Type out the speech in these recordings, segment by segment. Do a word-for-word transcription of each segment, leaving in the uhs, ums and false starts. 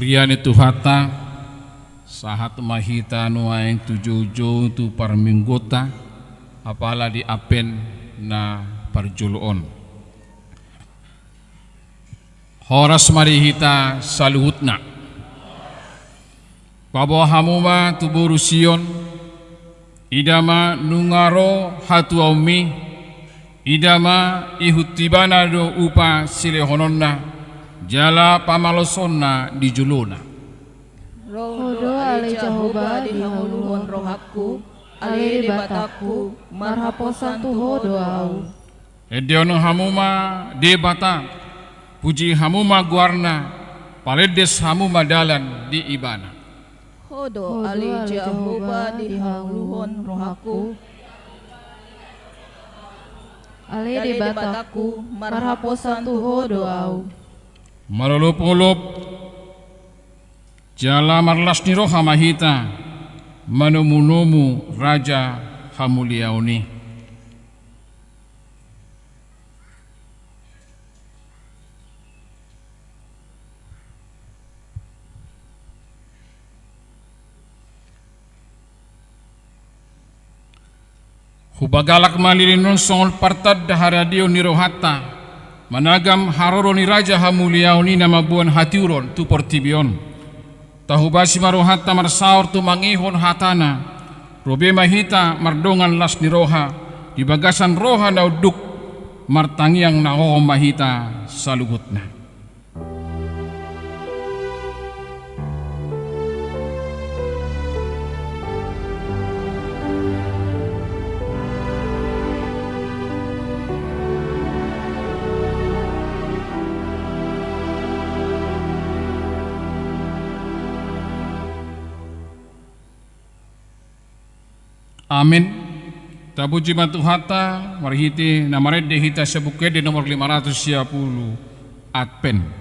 Ia ni Tuhanta, sahat ma hita nuaeng tu joujou tu parmingguonta, apala di Advent na parjolo on. Horas ma di hita saluhutna. Paboa hamu ma tu boru Sion, ida ma nunga ro hatuaonmi, ida ma ihut ibana do upa silehononna, jala pamalosonna di jolona. Ro do ale Jahowa di hangoluhon rohangku, ale Debatangku, marhaposan tu Ho do ahu. Endehon hamu ma Debata, puji hamu ma goarna, palendes hamu ma dalan di ibana. Ho do ale Jahowa di hangoluhon rohangku, ale Debatangku, marhaposan tu Ho do ahu. Marolopolop jala marlas ni roha ma hita manomunomu raja hamuliaon i. Hupagalak ma lilin on songon partanda haradeon ni rohanta, managam haroro ni raja hamuliaon i na mamboan hatiuron tu portibi on. Tahobasi ma rohanta marsaor tumangihon hatana, ro be ma hita mardongan las ni roha, di bagasan roha na unduk, martangiang na hohom ma hita saluhutna. Amen. Tapuji ma Tuhanta, marhite na marende hita Siapung Ende nomor lima ratus sia pulu, Advent.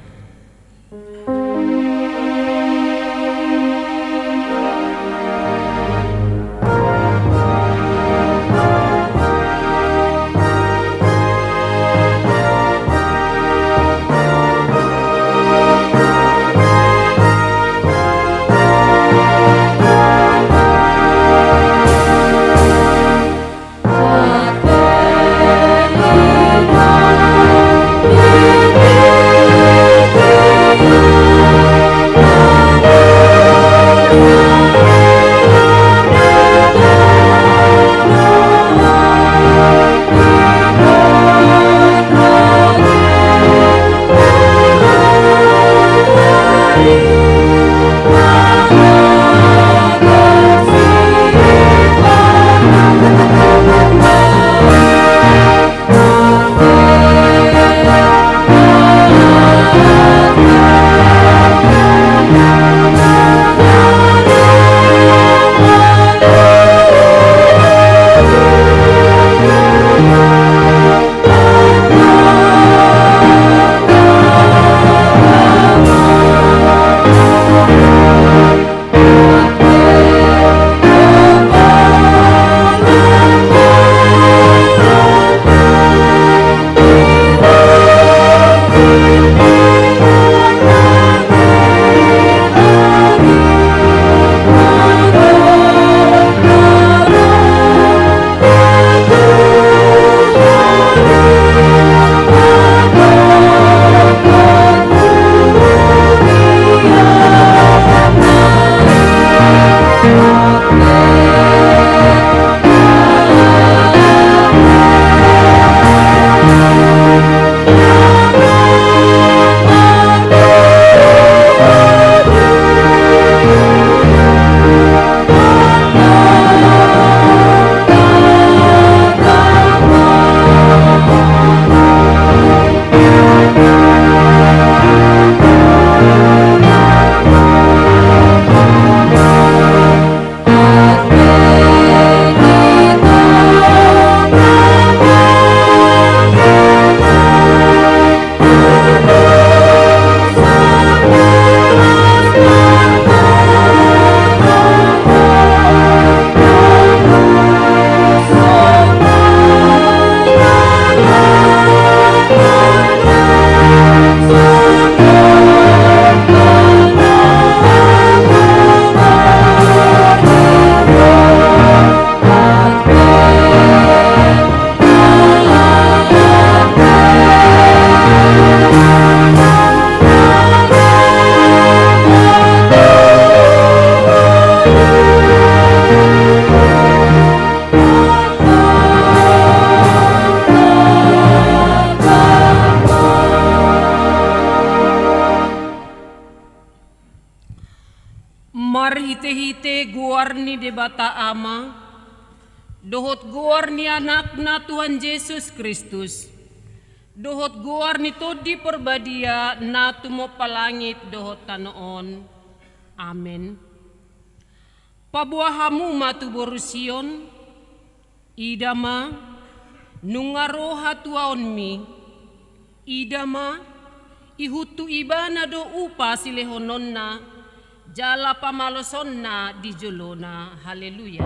Marhite-hite goar ni Debata Ama, dohot goar ni Anakna Tuhan Jesus Kristus, dohot goar ni Tondi Parbadia na tumompa langit dohot tano on. Amen. Paboa hamu ma tu boru Sion, ida ma, nunga ro hatuaonmi, ida ma, ihut tu ibana do upa silehononna, jala pamalosonna di jolona. Haleluya.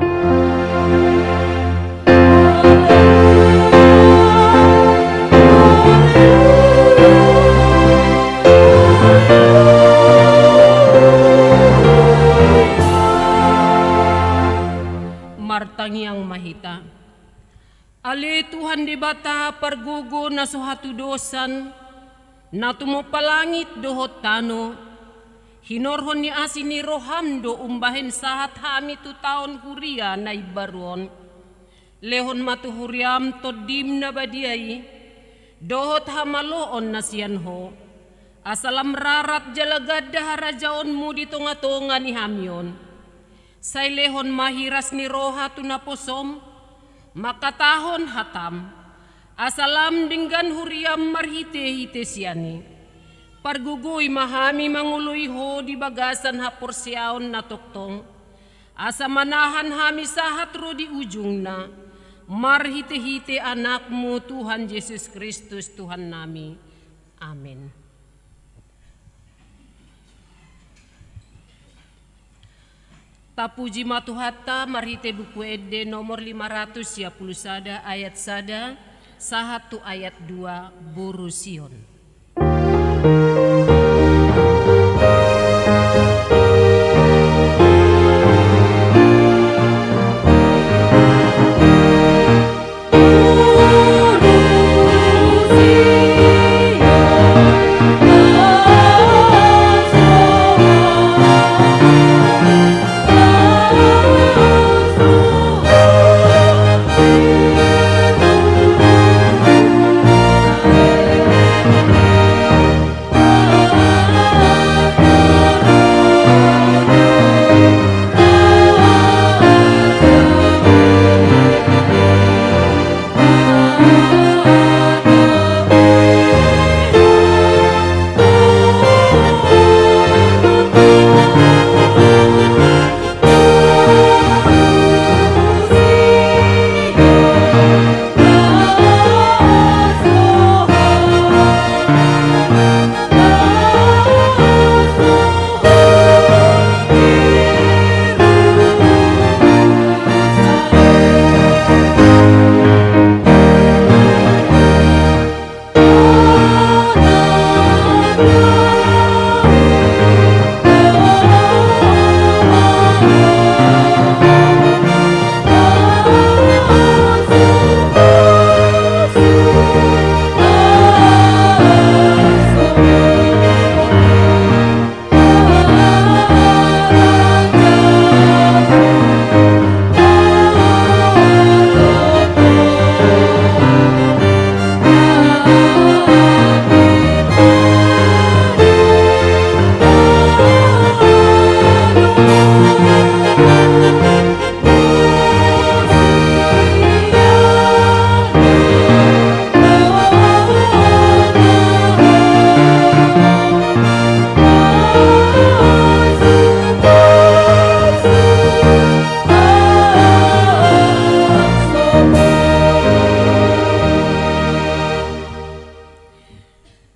Martangiang ma hita. Ale Tuhan Debata pargogo na so hatudosan, na tumompa langit dohot tano, hinorhon ni asi ni roham do umbahen sahat hami tu taon huria na imbaru on. Lehon ma tu huriam Tondim na badia i, dohot hamaloon na sian Ho, asa lam rarat jala ganda harajaonmu di tonga-tonga ni hami on. Sai lehon ma hiras ni roha tu naposom, mangkatahon hatam, asa lam denggan huriam marhite-hite sian i. Pargogoi ma hami mangoloi Ho di bagasan haporseaon na tongtong, asa manahan hami sahat ro di ujungna, marhite-hite Anakmu Tuhan Jesus Kristus Tuhannami. Amen. Tapuji ma Tuhanta marhite Buku Ende nomor lima ratus sia pulu sada ayat sada sahat tu ayat dua, boru Sion.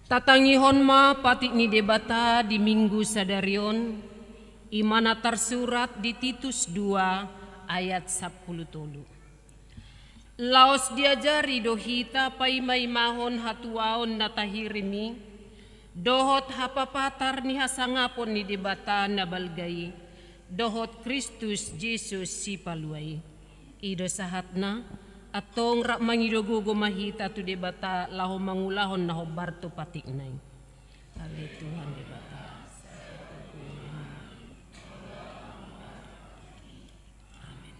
Tatangihon ma patik ni Debata di Minggu sadari on, i ma na tarsurat di Titus dua ayat sampulu tolu. Laos diajari do hita paima-imahon hatuaon na tahirim i, dohot hapapatar ni hasangapon ni Debata na balga i, dohot Kristus Jesus Sipalua i. I do sahatna, antong rap mangido gogo ma hita tu Debata laho mangulahon na hombar tu patikna i. Ale Tuhan Debata. Amen.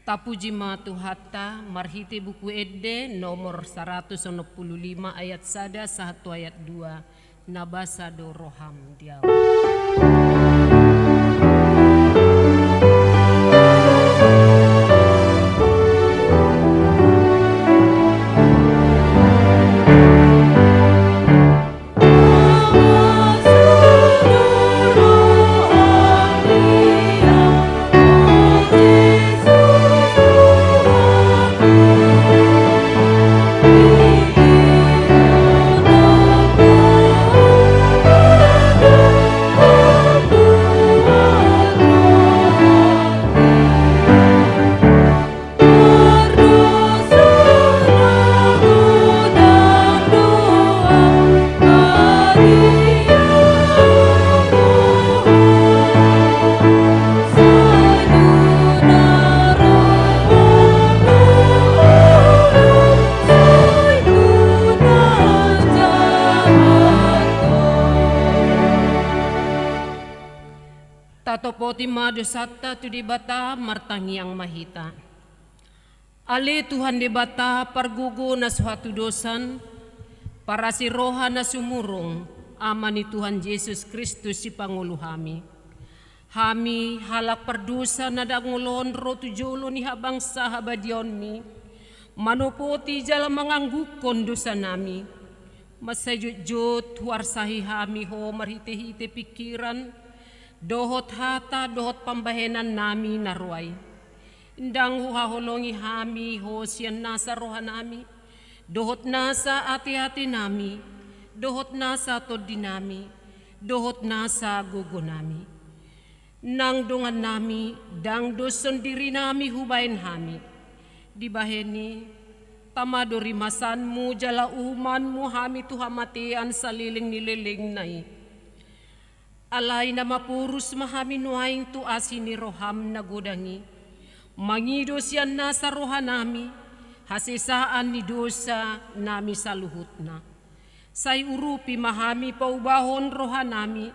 Tapuji ma Tuhanta, marhite Buku Ende nomor saratus onom pulu lima ayat sada sahat tu ayat dua, Na basa do roham di ahu. Tatopoti ma dosanta tu Debata, martangiang ma hita. Ale Tuhan Debata, pargogo na so hatudosan, parasi roha na sumurung, Ama ni Tuhan Jesus Kristus sipangolu hami. Hami halak pardosa na dangol on ro tu jolo ni habangsa habadiaonmi, manopoti jala mangangguhon dosanami. Mansai jotjot huarsahi hami Ho marhitehite pingkiran, dohot hata, dohot pambahenannami na ro ai. Ndang huhaholongi hami Ho sian nasa rohanami, dohot nasa ateatenami, dohot nasa tondinami, dohot nasa gogonami. Nang dongannami, ndang do sondirinami hubahen hami. Dibahen i, tama do rimasanmu jala uhumanmu hami tu hamatean saleleng ni lelengna i. Alai na maporus ma hami nuaeng tu asi ni roham na godang i, mangido sian nasa rohanami hasesaan ni dosanami saluhutna. Sai urupi ma hami paubahon rohanami,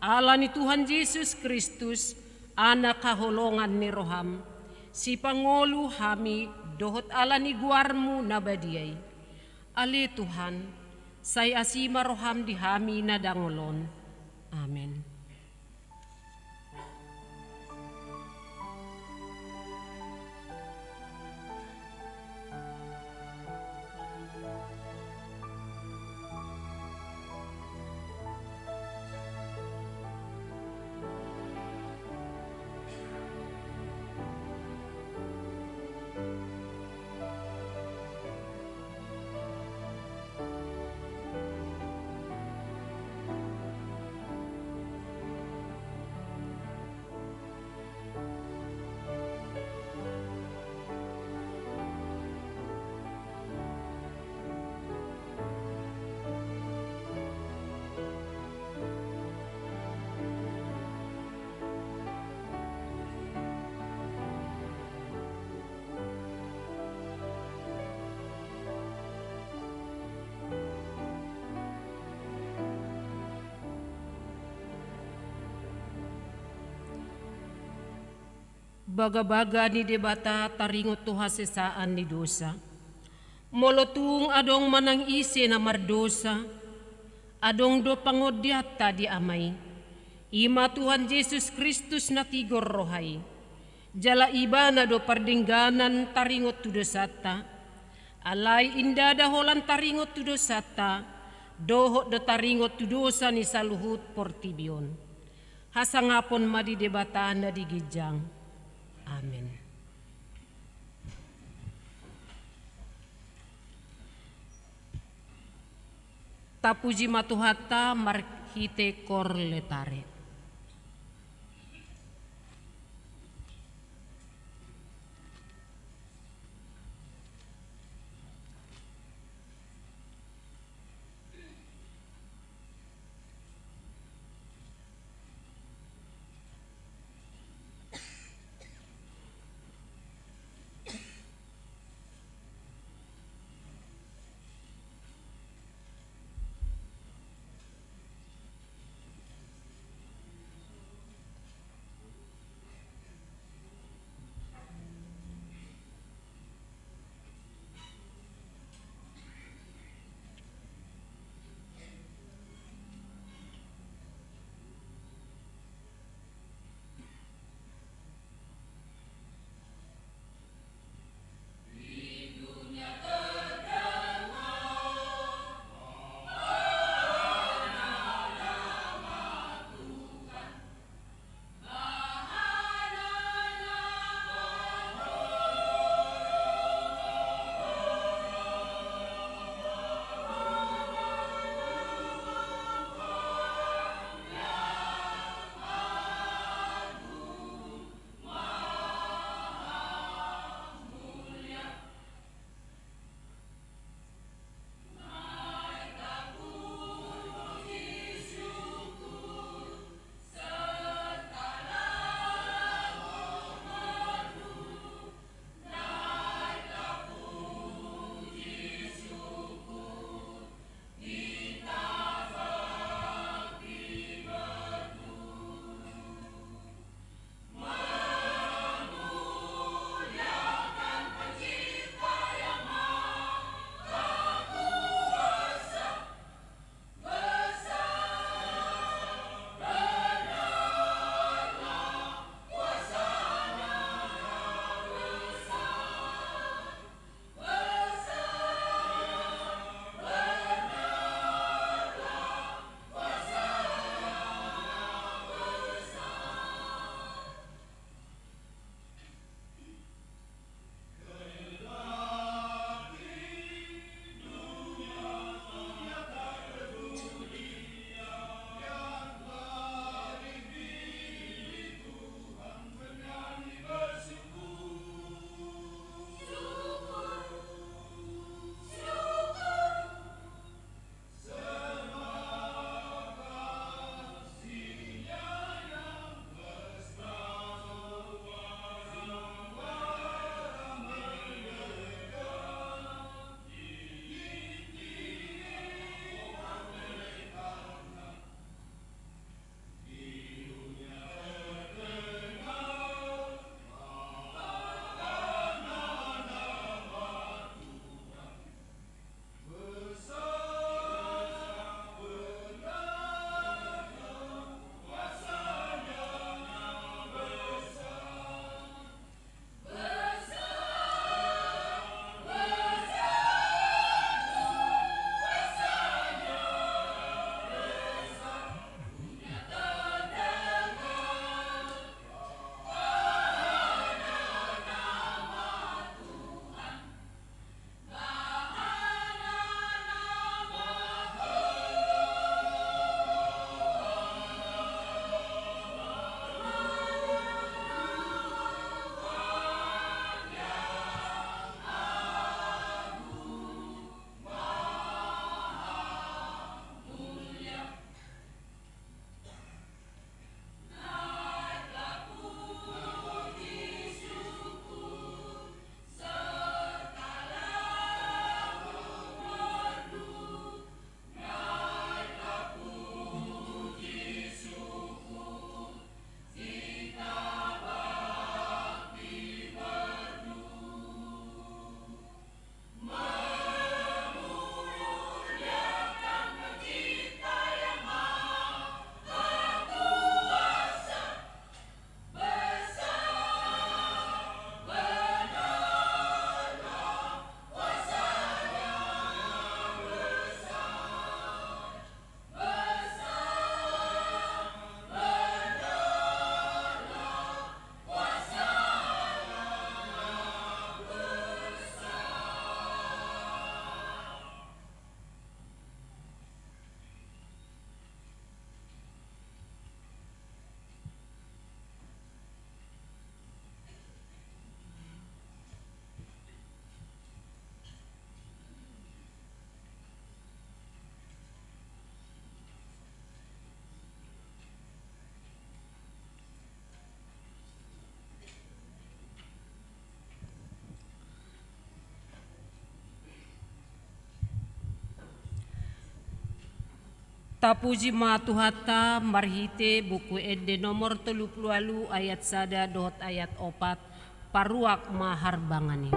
ala ni Tuhan Jesus Kristus, Anak haholongan ni roham, sipangolu hami dohot ala ni goarmu na badia i. Ale Tuhan, sai asi ma roham di hami na dangol on. Amen. Bagabaga ni Debata taringot tu hasesaan ni dosa. Molo tung adong manang ise na mardosa, adong do pangondianta di Ama i. I ma Tuhan Jesus Kristus na tigor roha i. Jala Ibana do pardengganan taringot tu dosanta. Alai ndada holan taringot tu dosanta, dohot do taringot tu dosa ni saluhut portibi on. Hasangapon ma di Debata na di ginjang. Amen. Tapuji ma Tuhanta marhite Cor Laetare. Tapuji ma Tuhanta marhite Buku Ende nomor tolu pulu ualu ayat sada dohot ayat opat, paruak ma harbangan i.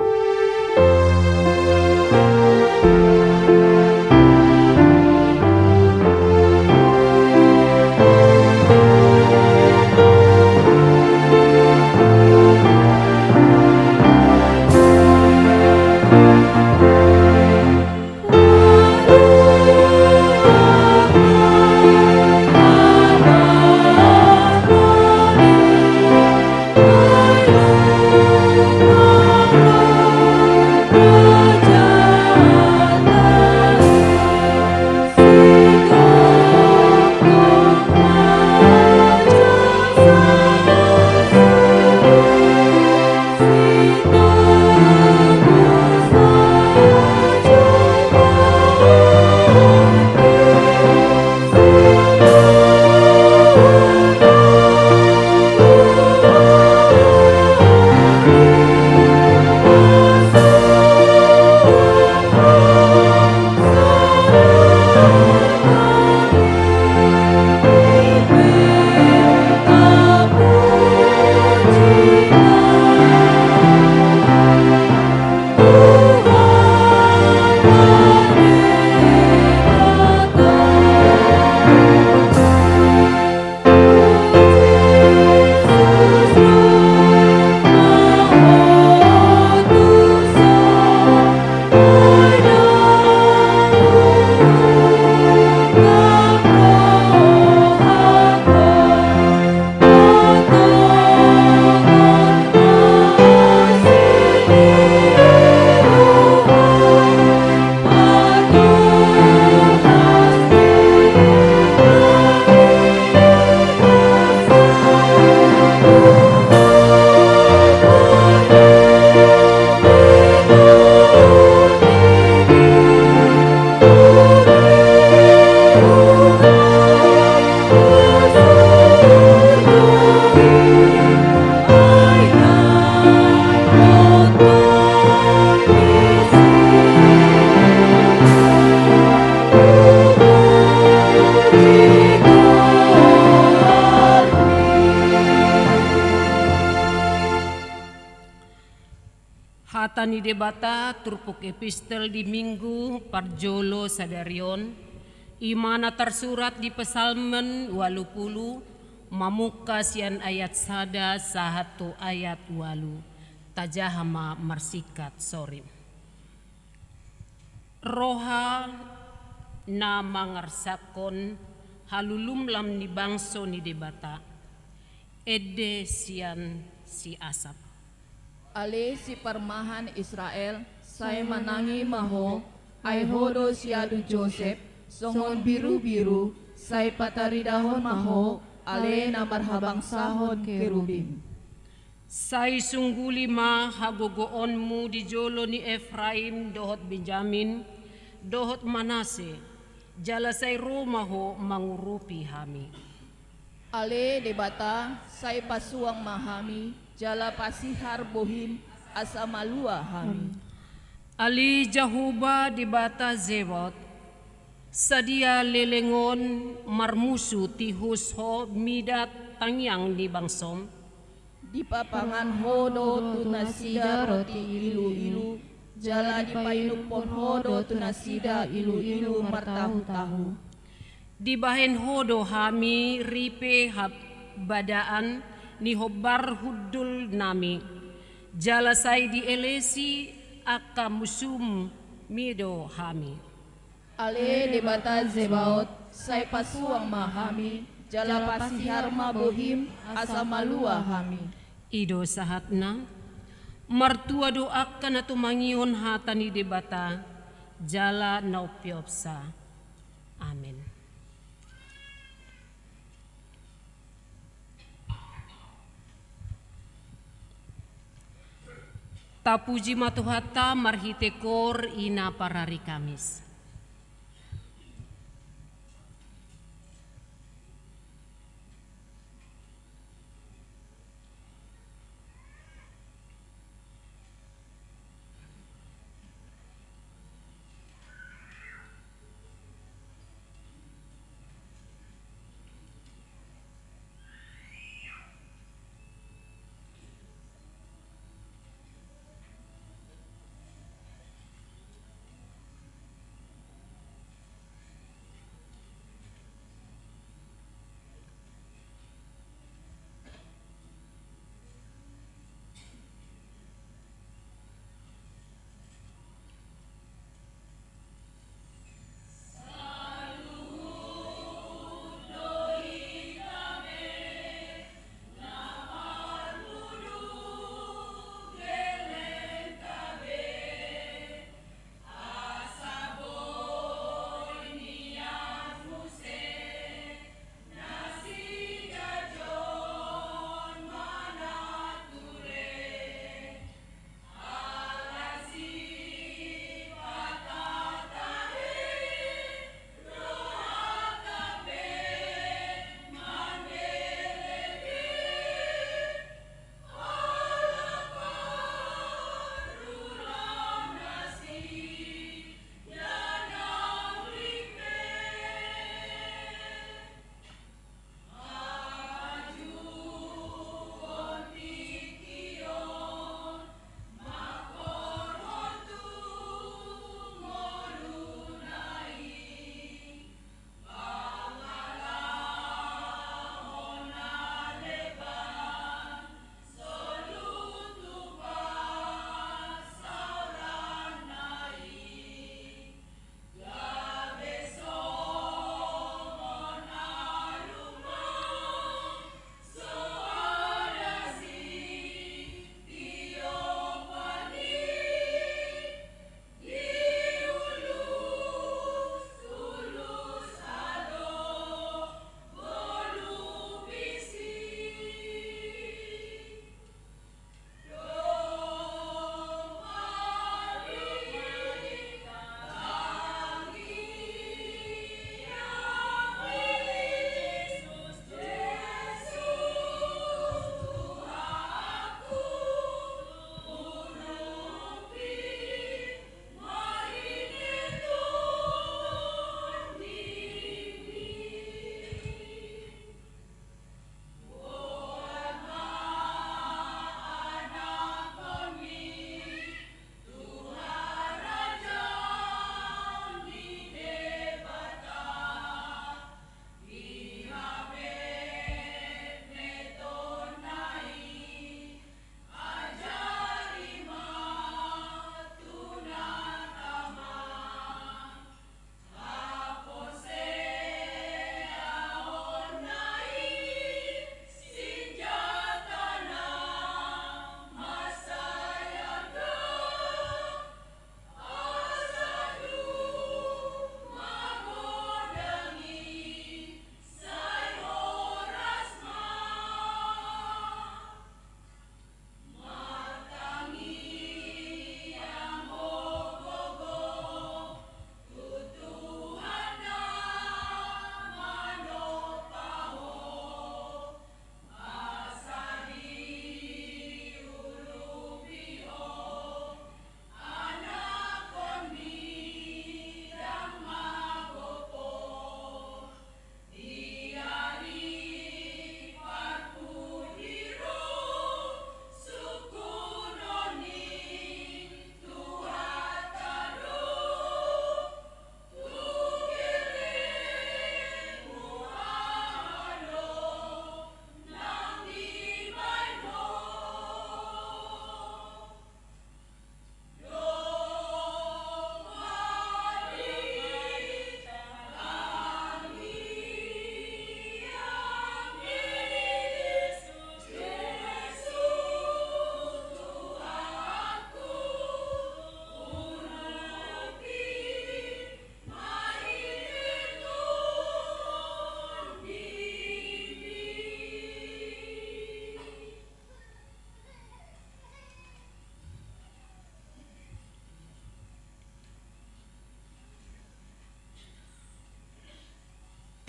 Hata ni Debata turpuk epistel di Minggu parjolo sadari on, i ma na tarsurat di Psalmen ualu pulu, mamungka sian ayat sada sahat tu ayat ualu. Tajaha ma marsingkat, sorry. Roha na mangarsakkon halulumlam ni bangso ni Debata, ende sian si Asap. Ale siparmahan Israel, sai manangi ma ho, ai ho do sialu Josep, songon birubiru, sai pataridahon ma ho, ale na marhabangsahon kerubim. Sai sungguli ma hagogoonmu di jolo ni Efraim dohot Benjamin, dohot Manase, jala sai ro ma ho mangurupi hami. Ale Debata, sai pasuang ma hami, jala pasihar bohim, asa malua hami. Ale Jahowa Debata Zebaot, sadia leleng on marmusu tihus ho mida tangiang ni bangsom? Dipapangan ho do tu nasida roti iluilu, jala dipainumhon ho do tu nasida iluilu martahutahu. Dibahen ho do hami ripe habadaan ni hombar hundulnami, jala sai dielesi angka musum mi do hami. Ale Debata Zebaot, sai pasuang ma hami, jala pasihar ma bohim, asa malua hami. I do sahatna. Martua do angka na tumangihon hata ni Debata, jala na umpeopsa. Amen. Tapuji ma Tuhanta marhite koor i na parari Kamis.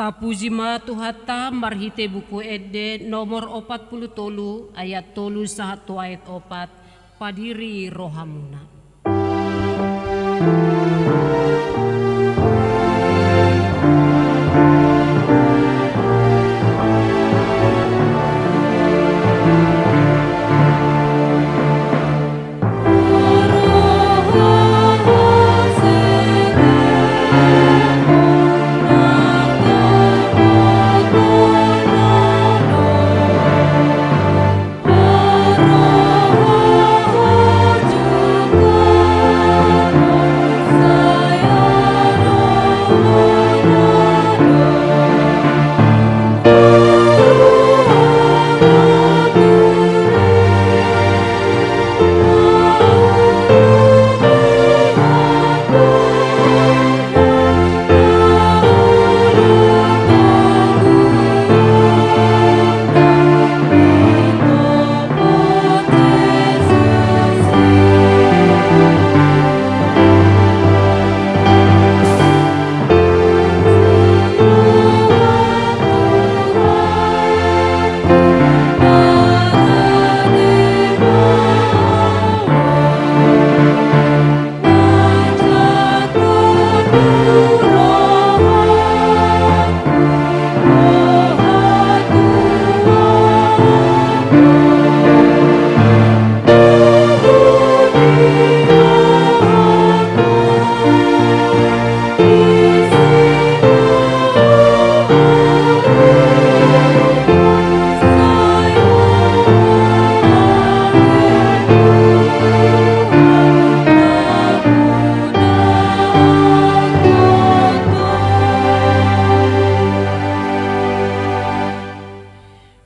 Tapuji ma Tuhanta marhite Buku Ende nomor opat pulu tolu ayat tolu sahat tu ayat opat, padiri rohamuna.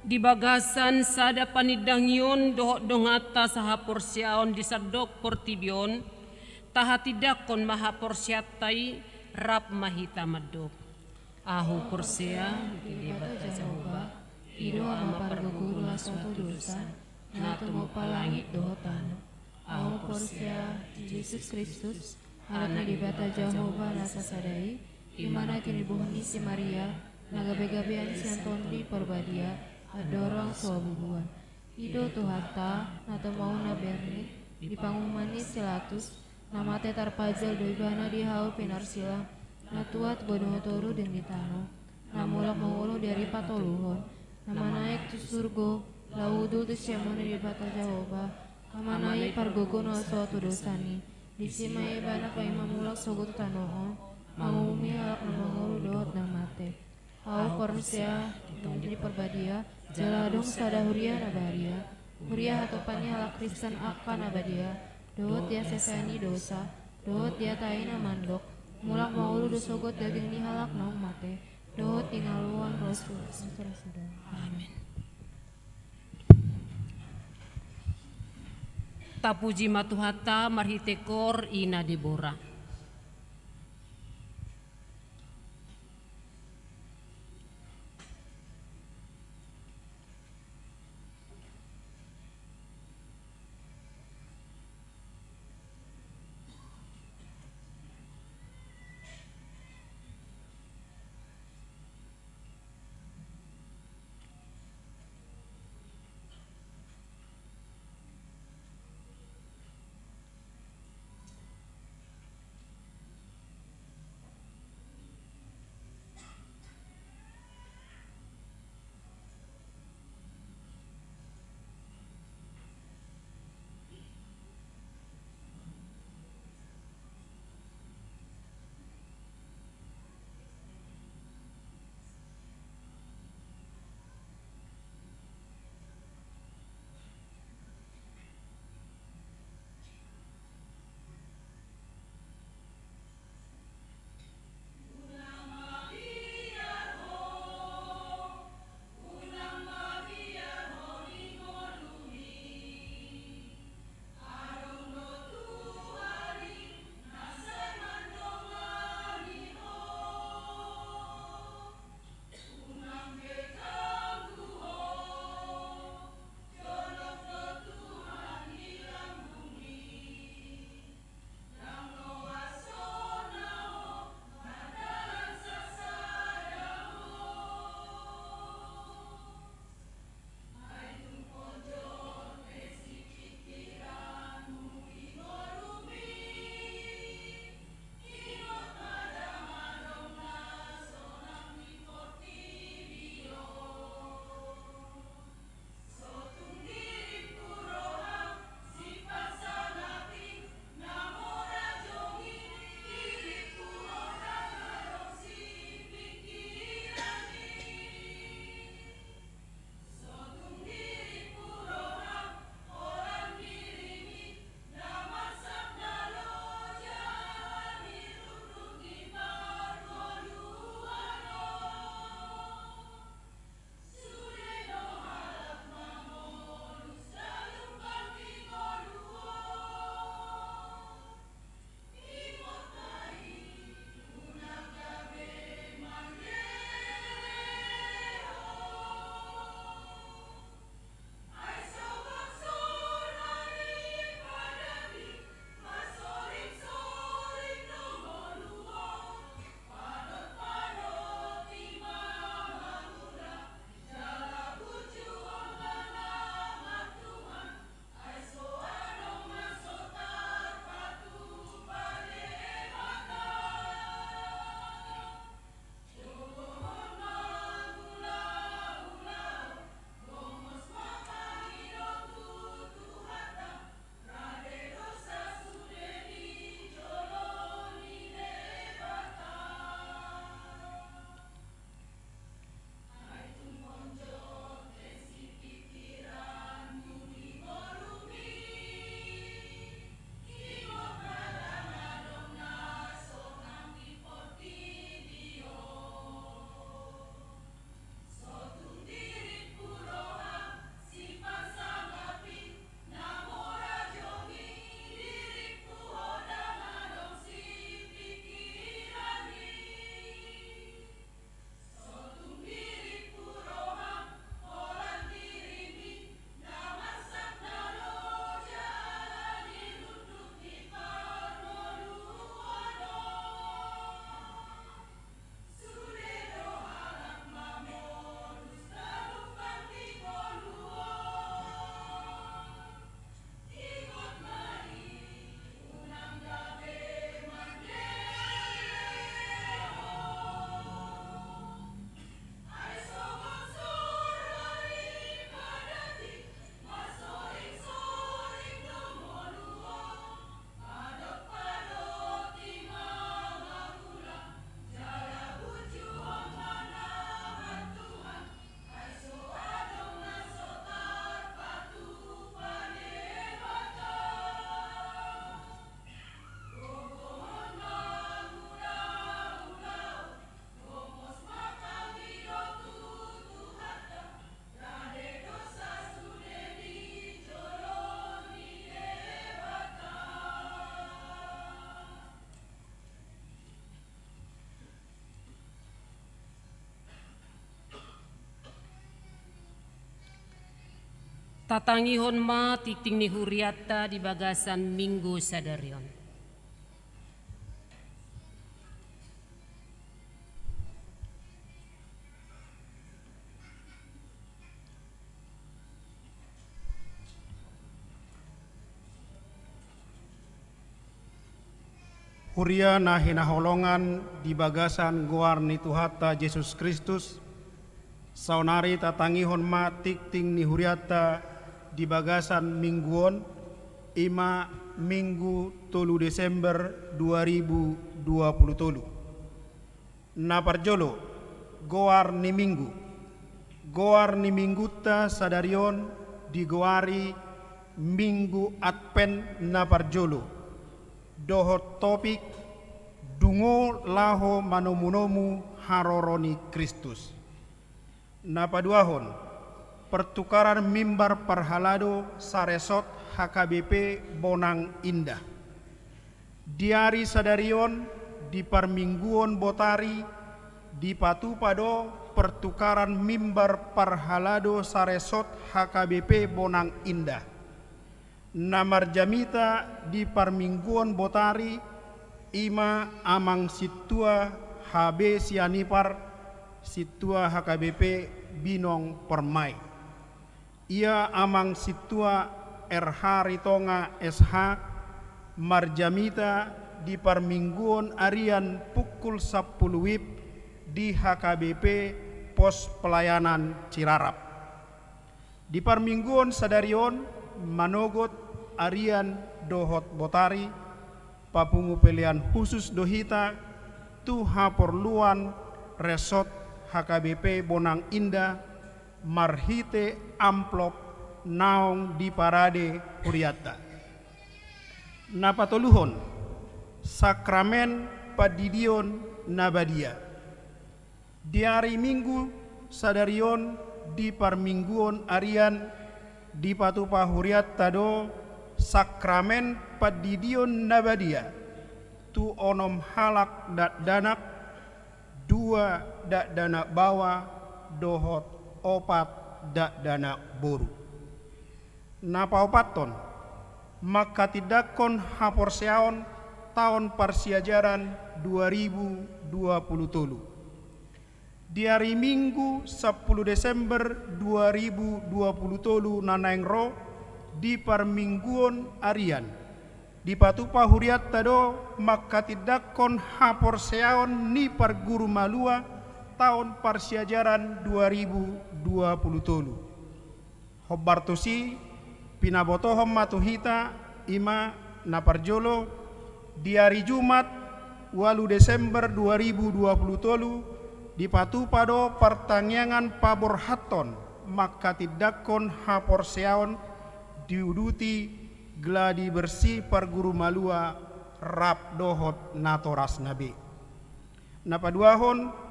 Di bagasan sada panindangion dohot donganta sahaporseaon di sandok portibi on, tahatindangkon ma haporseaonta i, rap ma hita mandok. Ahu porsea di Debata Jahowa, i do Ama pargogoi na so tudosan, na tumompa langit dohot tano. Ahu porsea di Jesus Kristus, Anak ni Debata Jahowa na sasada i, i ma na tinibohon ni si Maria, na gabegabean sian Tondi Parbadia, andorang so habubuhan. I do Tuhanta, na tumahu na bernit, di panguhuman ni si Pilatus, na mate tarpajal do ibana di hau pinarsilang, na tuat godang toru denggan di tano, na mulak mangolu di ari patoluhon, na manaek tu surgo, laho udul tu siamun ni Debata Jahowa, Amana i pargogoi na so tudosan i, disi ma ibana paima mulak sogot tu tano on, manguhumi halak na mangolu dohot na mate. Ahu porsea di Tondi Parbadia, jala adong sada huria na badia, huria hatopan ni halak Kristen angka na badia, dohot di hasesaan ni dosa, dohot di hata i na mandok, mulak mangolu do sogot daging ni halak naung mate, dohot di ngolu on ros tu ros. Amin. Tapuji ma Tuhanta marhite Kor Ina Debora. Tatangihon ma tingting ni hurianta di bagasan Minggu sadari on. Huria na hinaholongan di bagasan goar ni Tuhanta Jesus Kristus, saonari tatangihon ma tingting ni hurianta di bagasan Minggu on, i ma Minggu tolu Desember dua ribu dua puluh tolu. Na parjolo, goar ni Minggu. Goar ni Minggunta sadari on digoari Minggu Advent na parjolo, dohot topik: Dungo laho manomunomu haroro ni Kristus. Na paduahon, pertukaran mimbar parhalado saresort H K B P Bonang Indah. Di ari sadari on, di parmingguon botari, dipatupa do pertukaran mimbar parhalado saresort H K B P Bonang Indah. Na marjamita di parmingguon botari, i ma Amang Sintua H B Sianipar, Sintua H K B P Binong Permai. Ia Amang Sintua R H Ritonga S H, marjamita di parmingguon arian pukul sampulu WIB di H K B P Pos Pelayanan Cirarap. Di parmingguon sadari on, manogot arian dohot botari, papungu pelean khusus do hita tu haporluan resort H K B P Bonang Indah marhite amplop naung diparade hurianta. Na patoluhon, sakramen pandidion na badia. Di ari Minggu sadari on, di parmingguon arian, dipatupa hurianta do sakramen pandidion na badia tu onom halak dakdanak, dua dakdanak baoa dohot opat dakdanak boru. Na paopathon, manghatindanghon haporseaon taon parsiajaran dua ribu dua puluh tolu. Di ari Minggu sampulu Desember dua ribu dua puluh tolu na naeng ro, di parmingguon arian, dipatupa hurianta do manghatindanghon haporseaon ni parguru malua taon parsiajaran dua ribu dua puluh tolu. Hombar tusi, pinabotohon ma tu hita, i ma na parjolo, di ari Jumat, ualu Desember dua ribu dua puluh tolu, dipatupa do partangiangan paborhathon manghatindanghon haporseaon diuduti gladi bersih parguru malua rap dohot natorasna be. Na paduahon,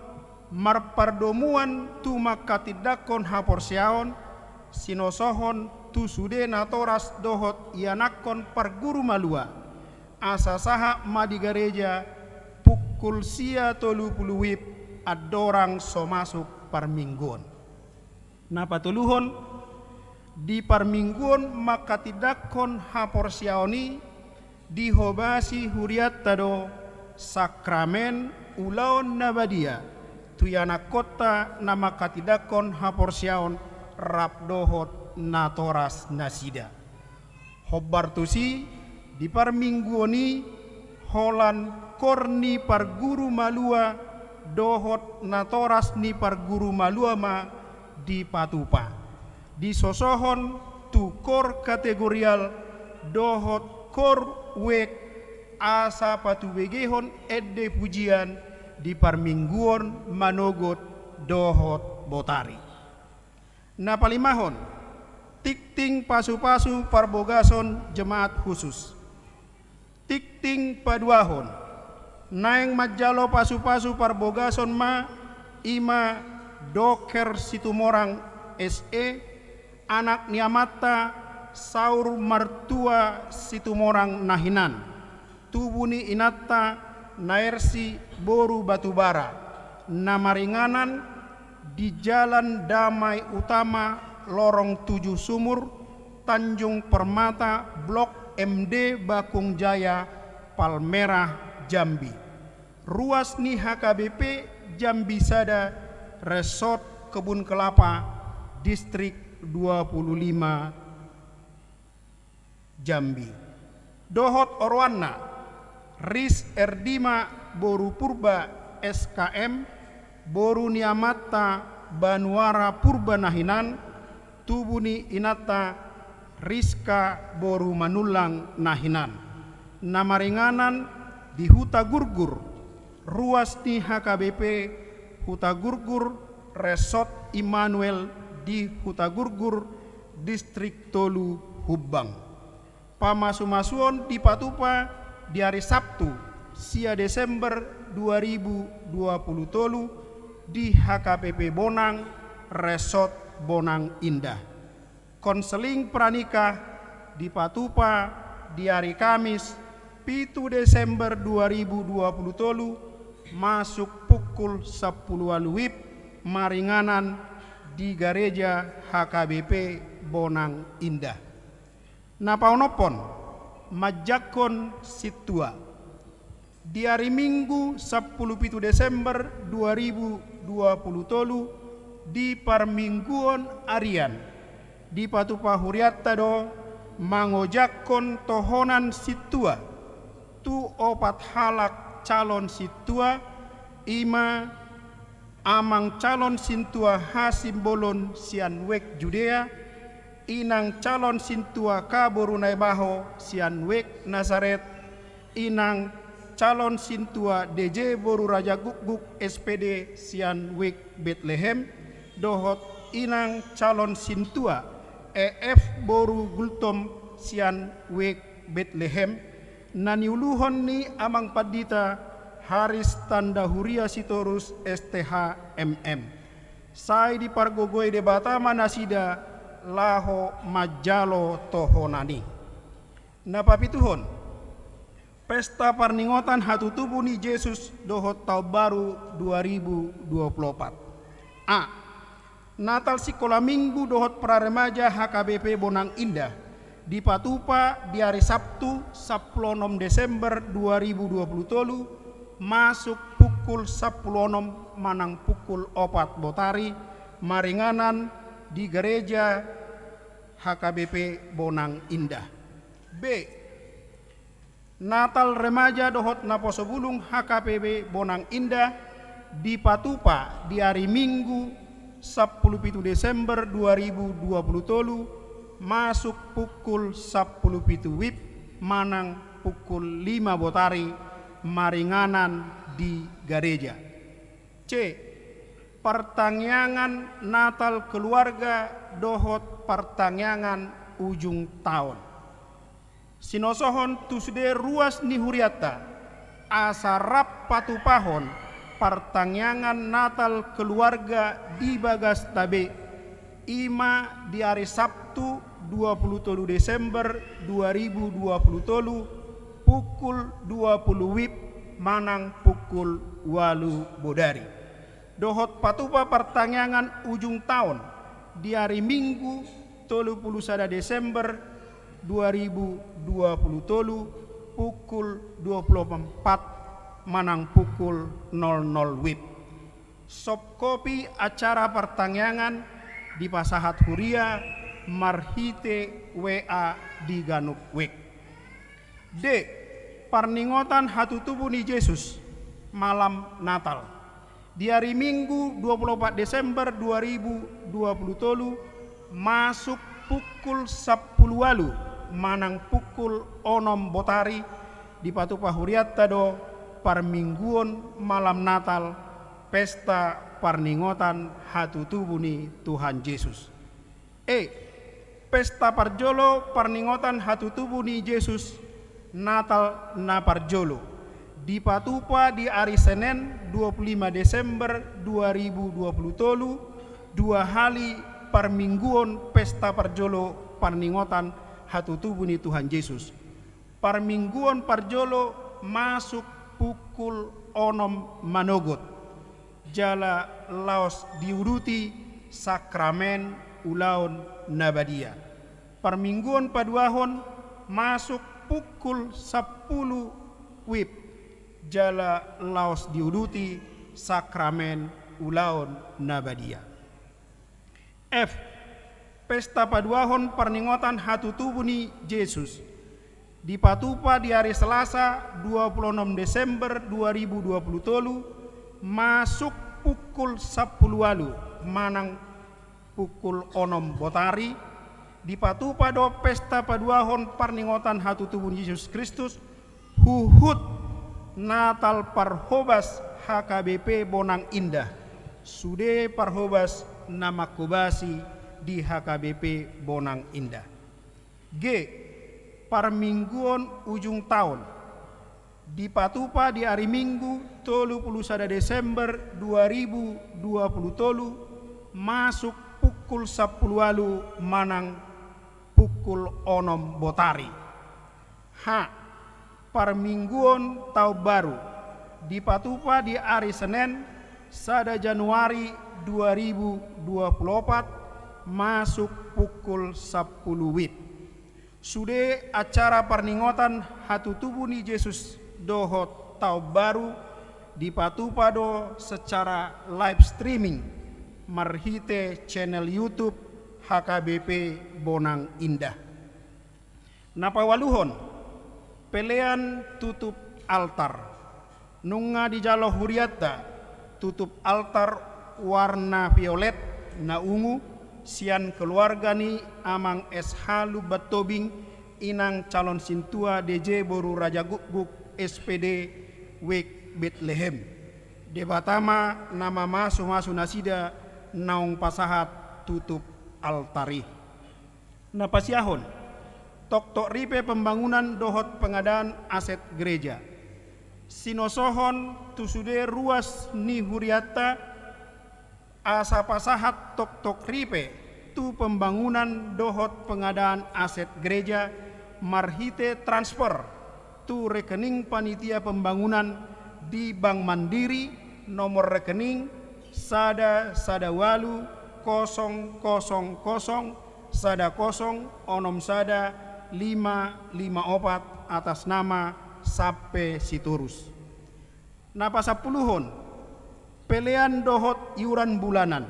marpardomuan tu manghatindanghon haporseaon, sinosohon tu sude natoras dohot ianakhon parguru malua, asa sahat ma di gareja pukul sia tolu pulu WIB andorang so masuk parmingguon. Na patoluhon, di parmingguon manghatindanghon haporseaon i, dihobasi hurianta do sakramen ulaon na badia tu ianakhonta na manghatindanghon haporseaon rap dohot natorasnasida. Hombar tusi, di parmingguon i, holan koor ni parguru malua dohot natoras ni parguru malua ma dipatupa, disosohon tu koor kategorial dohot koor week, asa patubegehon ende pujian di parmingguon manogot dohot botari. Na palimahon, tingting pasupasu parbogason jemaat khusus. Tingting paduahon, naeng manjalo pasupasu parbogason ma, i ma Doker Situmorang S E, anak ni amanta Saur Martua Situmorang na hinan, tubu ni inanta Naersi boru Batubara, na maringanan di Jalan Damai Utama, lorong Tujuh Sumur, Tanjung Permata, Blok M D Bakung Jaya, Palmerah, Jambi. Ruas ni H K B P Jambi Sada, Resort Kebun Kelapa, Distrik dua puluh lima, Jambi. Dohot oroanna: Ris Erdima boru Purba, S K M, boru ni amanta Banuara Purba na hinan, tubu ni inanta Riska boru Manullang na hinan. Na maringanan di Huta Gurgur, ruas ni H K B P Huta Gurgur, Resort Immanuel di Huta Gurgur, Distrik tolu, Humbang. Pamasumasuon dipatupa di ari Sabtu, sia Desember dua ribu dua puluh tolu, di H K B P Bonang, Resort Bonang Indah. Konseling pranikah dipatupa di ari Kamis, pitu Desember dua ribu dua puluh tolu, masuk pukul sampulu ualu wib, maringanan di gareja H K B P Bonang Indah. Na paonomhon, manjangkon sintua. Di ari Minggu, sampulu pitu Desember dua ribu dua puluh tolu, di parmingguon arian, dipatupa hurianta do mangojakhon tohonan sintua tu opat halak calon sintua, i ma amang calon sintua Hasimbolon sian Wijk Judea, inang calon sintua K boru Naibaho sian Wijk Nasaret, inang calon sintua D J boru Rajagukguk, S P D, sian Wijk Betlehem, dohot inang calon sintua E F boru Gultom sian Wijk Betlehem, na niuluhon ni amang pandita Haris Tanda Huria Sitorus, S T H, M M. Sai dipargogoi Debata ma nasida laho manjalo tohonan i. Na papituhon, pesta parningotan hatutubu ni Jesus dohot taon baru dua ribu dua puluh opat. A. Natal Sikola Minggu dohot Praremaja H K B P Bonang Indah, dipatupa di ari Sabtu, sampulu onom Desember dua ribu dua puluh tolu, masuk pukul sampulu onom manang pukul opat botari, maringanan di gareja H K B P Bonang Indah. B. Natal Remaja dohot Naposobulung H K B P Bonang Indah dipatupa di ari Minggu, sampulu pitu Desember dua ribu dua puluh tolu, masuk pukul sampulu pitu wib manang pukul lima botari, maringanan di gareja. C. Partangiangan Natal keluarga dohot partangiangan ujung taon. Sinosohon tu sude ruas ni hurianta, asa rap patupahon partangiangan Natal keluarga di bagasta be, i ma di ari Sabtu, dua puluh tolu Desember dua ribu dua puluh tolu, pukul dua puluh wib manang pukul ualu bodari. Dohot patupa partangiangan ujung taon di ari Minggu, tolu puluh sada Desember dua ribu dua puluh tolu, pukul dua puluh empat manang pukul nol nol wib. Soft copy acara partangiangan dipasahat huria marhite W A di ganup wijk. D. Parningotan hatutubu ni Jesus, malam Natal. Di ari Minggu, dua puluh opat Desember dua ribu dua puluh tolu, masuk pukul sampulu ualu manang pukul onom botari, dipatupa hurianta do parmingguon malam Natal, pesta parningotan hatutubu ni Tuhan Jesus. E. Pesta parjolo parningotan hatutubu ni Jesus, Natal na parjolo, dipatupa di ari Senen, dua puluh lima Desember dua ribu dua puluh tolu, dua hali parmingguon pesta parjolo parningotan hatutubu ni Tuhan Jesus. Parmingguon parjolo masuk pukul onom manogot, jala laos diuduti sakramen ulaon na badia. Parmingguon paduahon masuk pukul sampulu WIB, jala laos diuduti sakramen ulaon na badia. F. Pesta paduahon parningotan hatutubu ni Jesus dipatupa di ari Selasa dua pulu onom Desember dua ribu dua pulu tolu, masuk pukul sampulu ualu manang pukul onom botari, dipatupa do pesta paduahon parningotan hatutubu ni Jesus Kristus huhut Natal parhobas H K B P Bonang Indah, sude parhobas na manghobasi di H K B P Bonang Indah. G. Parmingguon ujung taon dipatupa di ari Minggu tolu pulu sada Desember dua ribu dua pulu tolu, masuk pukul sampulu ualu manang pukul onom botari. H. Parmingguon taon baru dipatupa di ari Senen sada Januari dua ribu dua pulu opat, masuk pukul sampulu WIB. Sude acara parningotan hatutubu ni Jesus dohot taon baru dipatupa do secara live streaming marhite channel YouTube H K B P Bonang Indah. Na paualuhon, pelean tutup altar. Nunga dijalo hurianta tutup altar warna violet na ungu sian keluarga ni Amang S H Lumban Tobing, Inang Calon Sintua D J boru Raja Gukguk S P D, Wijk Betlehem. Debata ma na mamasumasu nasida naung pasahat tutup altar i. Na pasiahon, toktok ripe pembangunan dohot pengadaan aset gereja. Sinosohon tu sude ruas ni hurianta asa pasahat toktok ripe tu pembangunan dohot pengadaan aset gereja marhite transfer tu rekening panitia pembangunan di Bank Mandiri, nomor rekening sada sada ualu kosong kosong kosong sada kosong onom sada lima lima opat, atas nama Sampe Sitorus. Na pasampuluhon, pelean dohot iuran bulanan.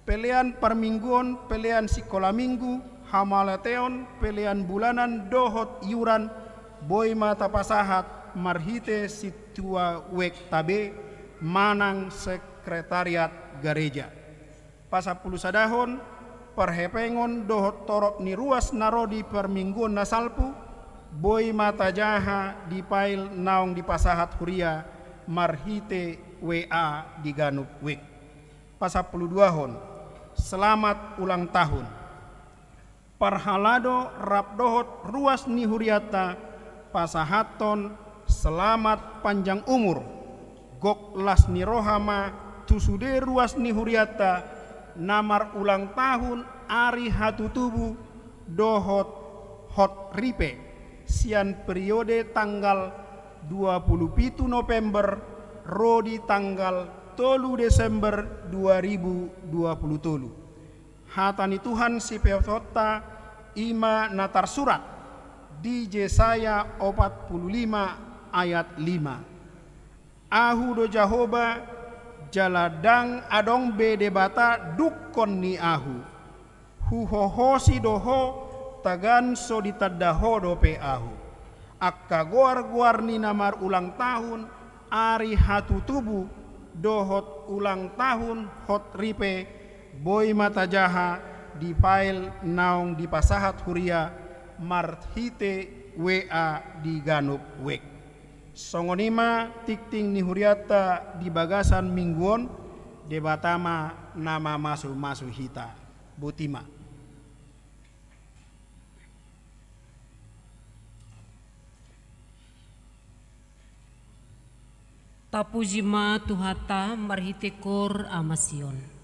Pelean parmingguon, pelean sikola minggu, hamauliateon, pelean bulanan dohot iuran boi ma tapasahat marhite sintua wijk ta be manang sekretariat gareja. Pasampulusadahon, parhepengon dohot torop ni ruas na ro di parmingguon na salpu boi ma tajaha di file naung dipasahat huria marhite W A di ganup wijk. Pasampuluduahon, selamat ulang tahun. Parhalado rap dohot ruas ni hurianta pasahathon selamat panjang umur, gok las ni roha ma tu sude ruas ni hurianta na marulang tahun ari hatutubu dohot hot ripe sian periode tanggal dua pulu pitu November ro di tanggal tolu Desember dua ribu dua pulu tolu. Hata ni Tuhan sipeotonta i ma na tarsurat di Jesaya opat pulu lima ayat lima. Ahu do Jahowa, jala ndang adong be debata dungkon ni ahu. Huhohosi do ho, tagan so ditanda ho dope ahu. Angka goargoar ni na marulang tahun ari hatutubu dohot ulang tahun hot ripe boi ma tajaha di file naung dipasahat huria marhite W A di ganup wijk. Songon i ma tingting ni hurianta di bagasan minggu on. Debata ma na mamasumasu hita. Boti ma. Tapuji ma Tuhanta marhite koor Ama Sion.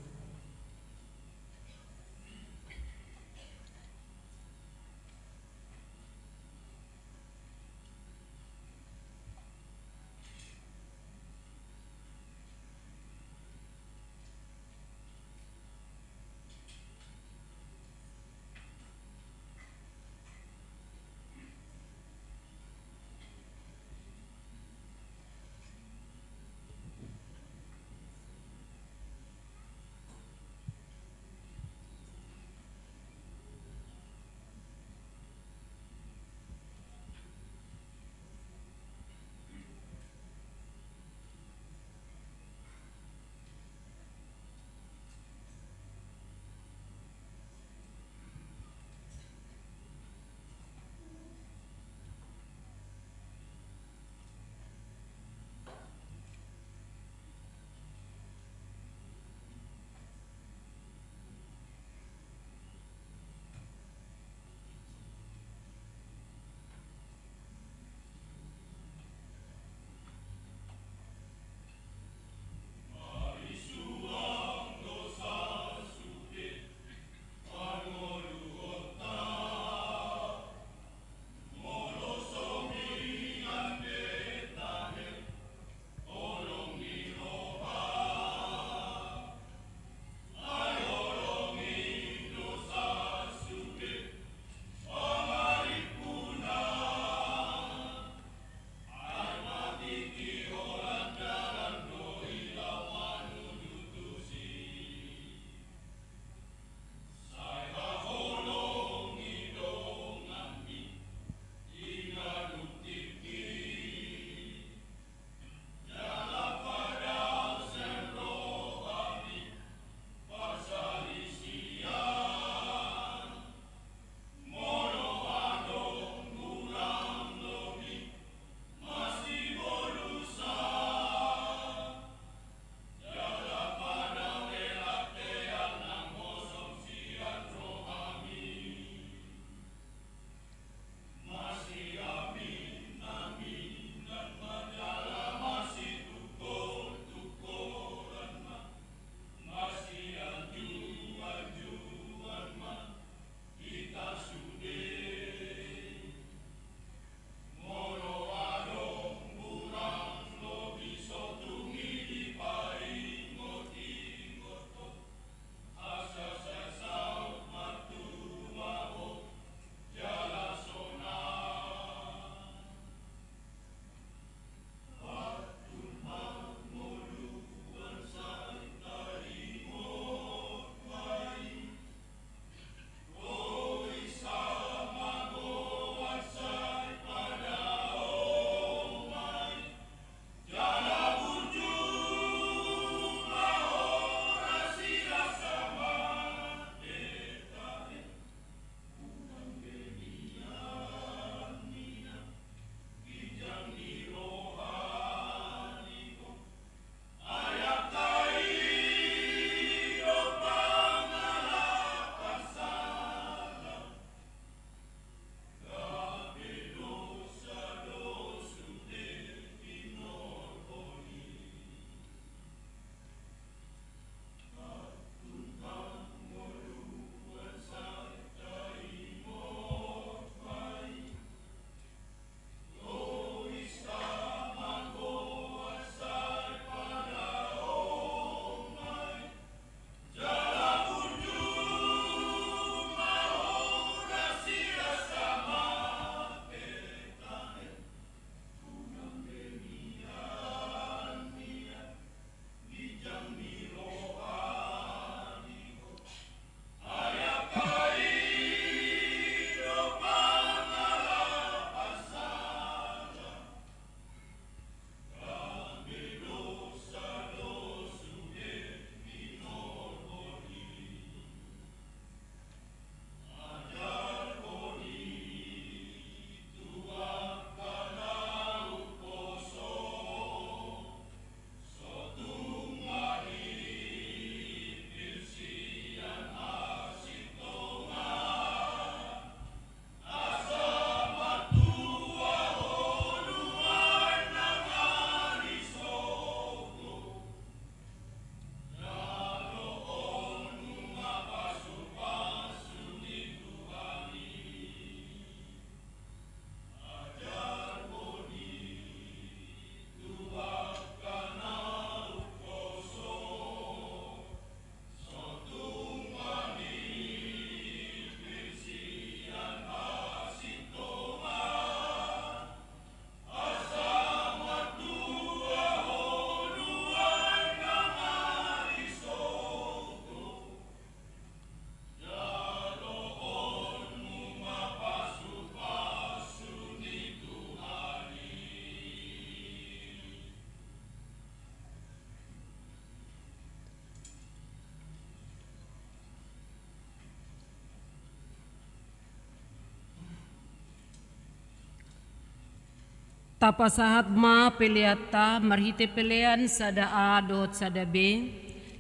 Tapasahat ma peleanta marhite pelean sada A dohot sada B,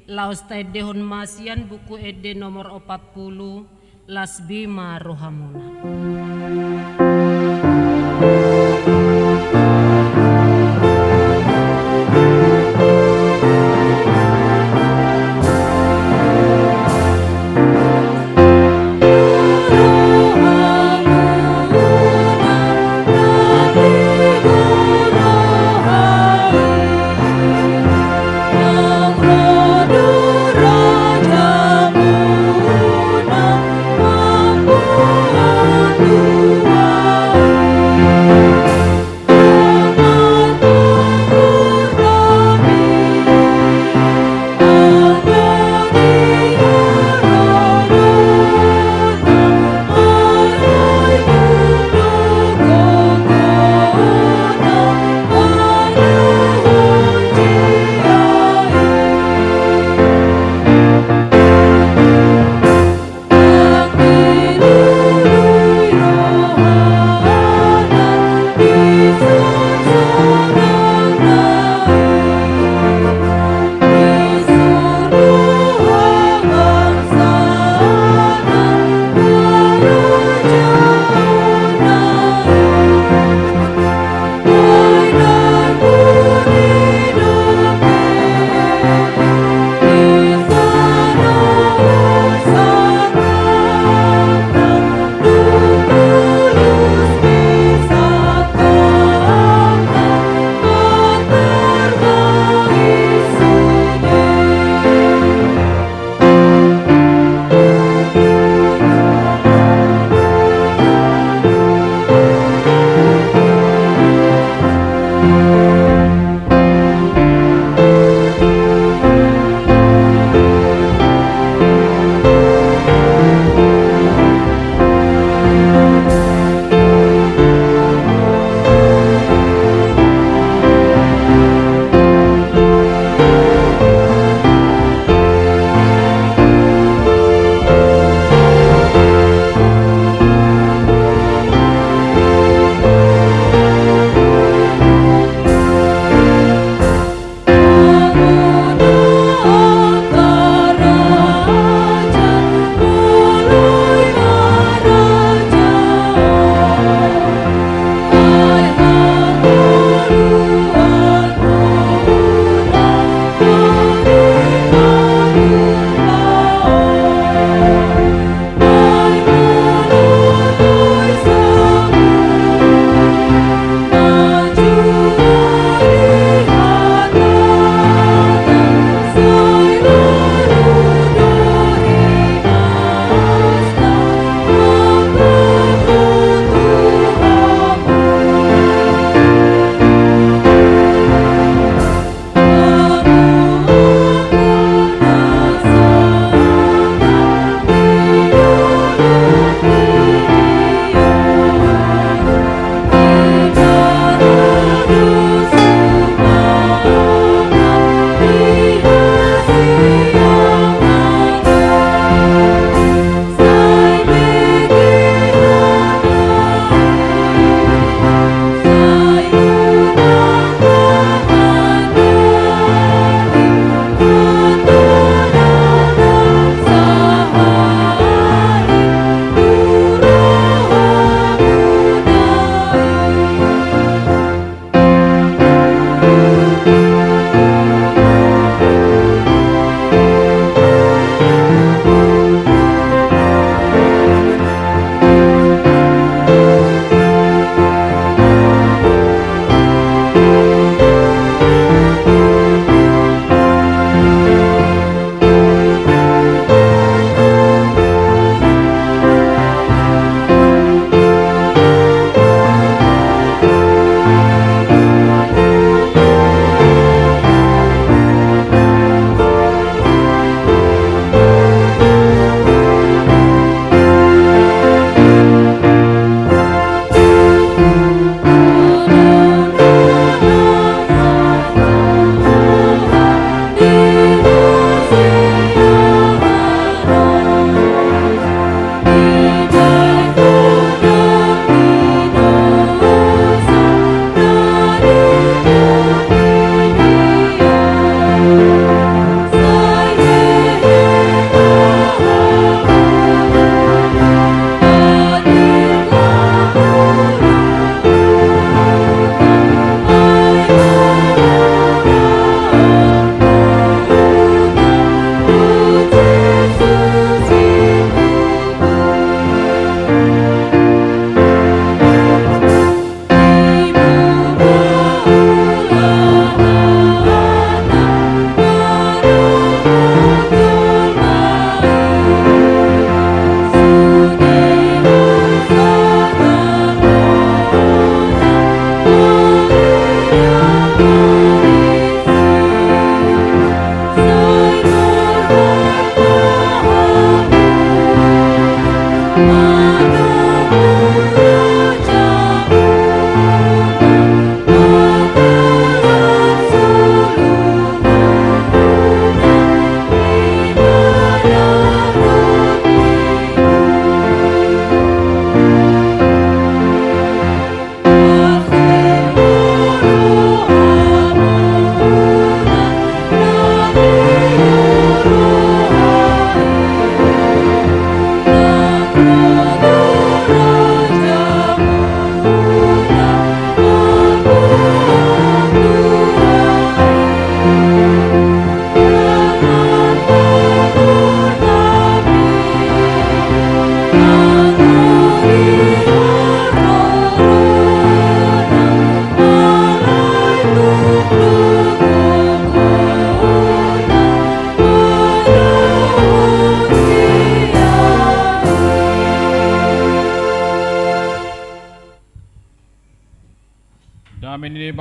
laos taendehon ma sian Buku Ende nomor opat pulu, las B ma rohamuna.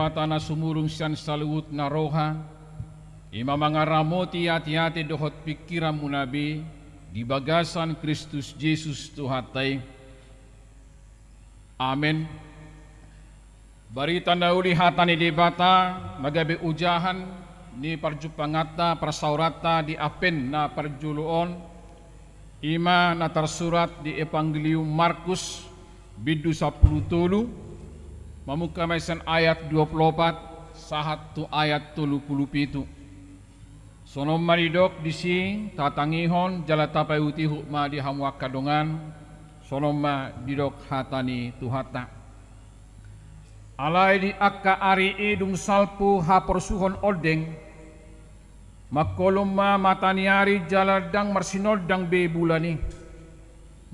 Debata na sumurung sian saluhutna roha, i ma mangaramoti ateate dohot pingkiranmuna be di bagasan Kristus Jesus Tuhanta i. Amen. Barita na uli, hata ni Debata, na gabe ojahan ni parjumpanganta, parsaoranta di Advent na parjolo on, i ma na tarsurat di Evangelium Markus, bindu sampulu tolu, mamungka ma sian ayat dua pulu opat sahat tu ayat tolu pulu pitu. Songon on ma didok disi, tatangihon jala tapaihutihut ma di hamu angka dongan, songon on ma didok hata ni Tuhanta. Alai di angka ari i dung salpu haporsuhon ondeng, mangkolum ma mata ni ari jala ndang marsinondang be bulan i.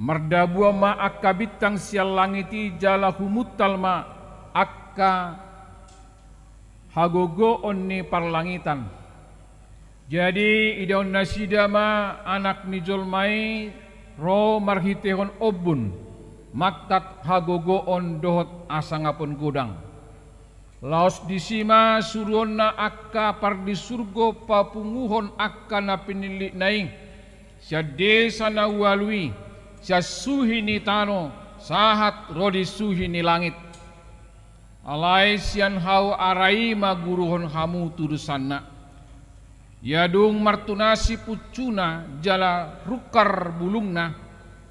Mardabuan ma angka bintang sian langit i jala humuntal ma angka hagogoon ni parlangitan. Jadi idaon nasida ma Anak ni jolma i ro marhiteihon ombun, mangkat hagogoon dohot hasangapon godang. Laos disi ma suruonna angka pardisurgo papunguhon angka na pinillitna i sian desa na ualu i, sian suhi ni tano sahat ro di suhi ni langit. Alai sian hau ara i ma guruhon hamu tudosanna. Ia dung martunasi puncuna jala rungkar bulungna,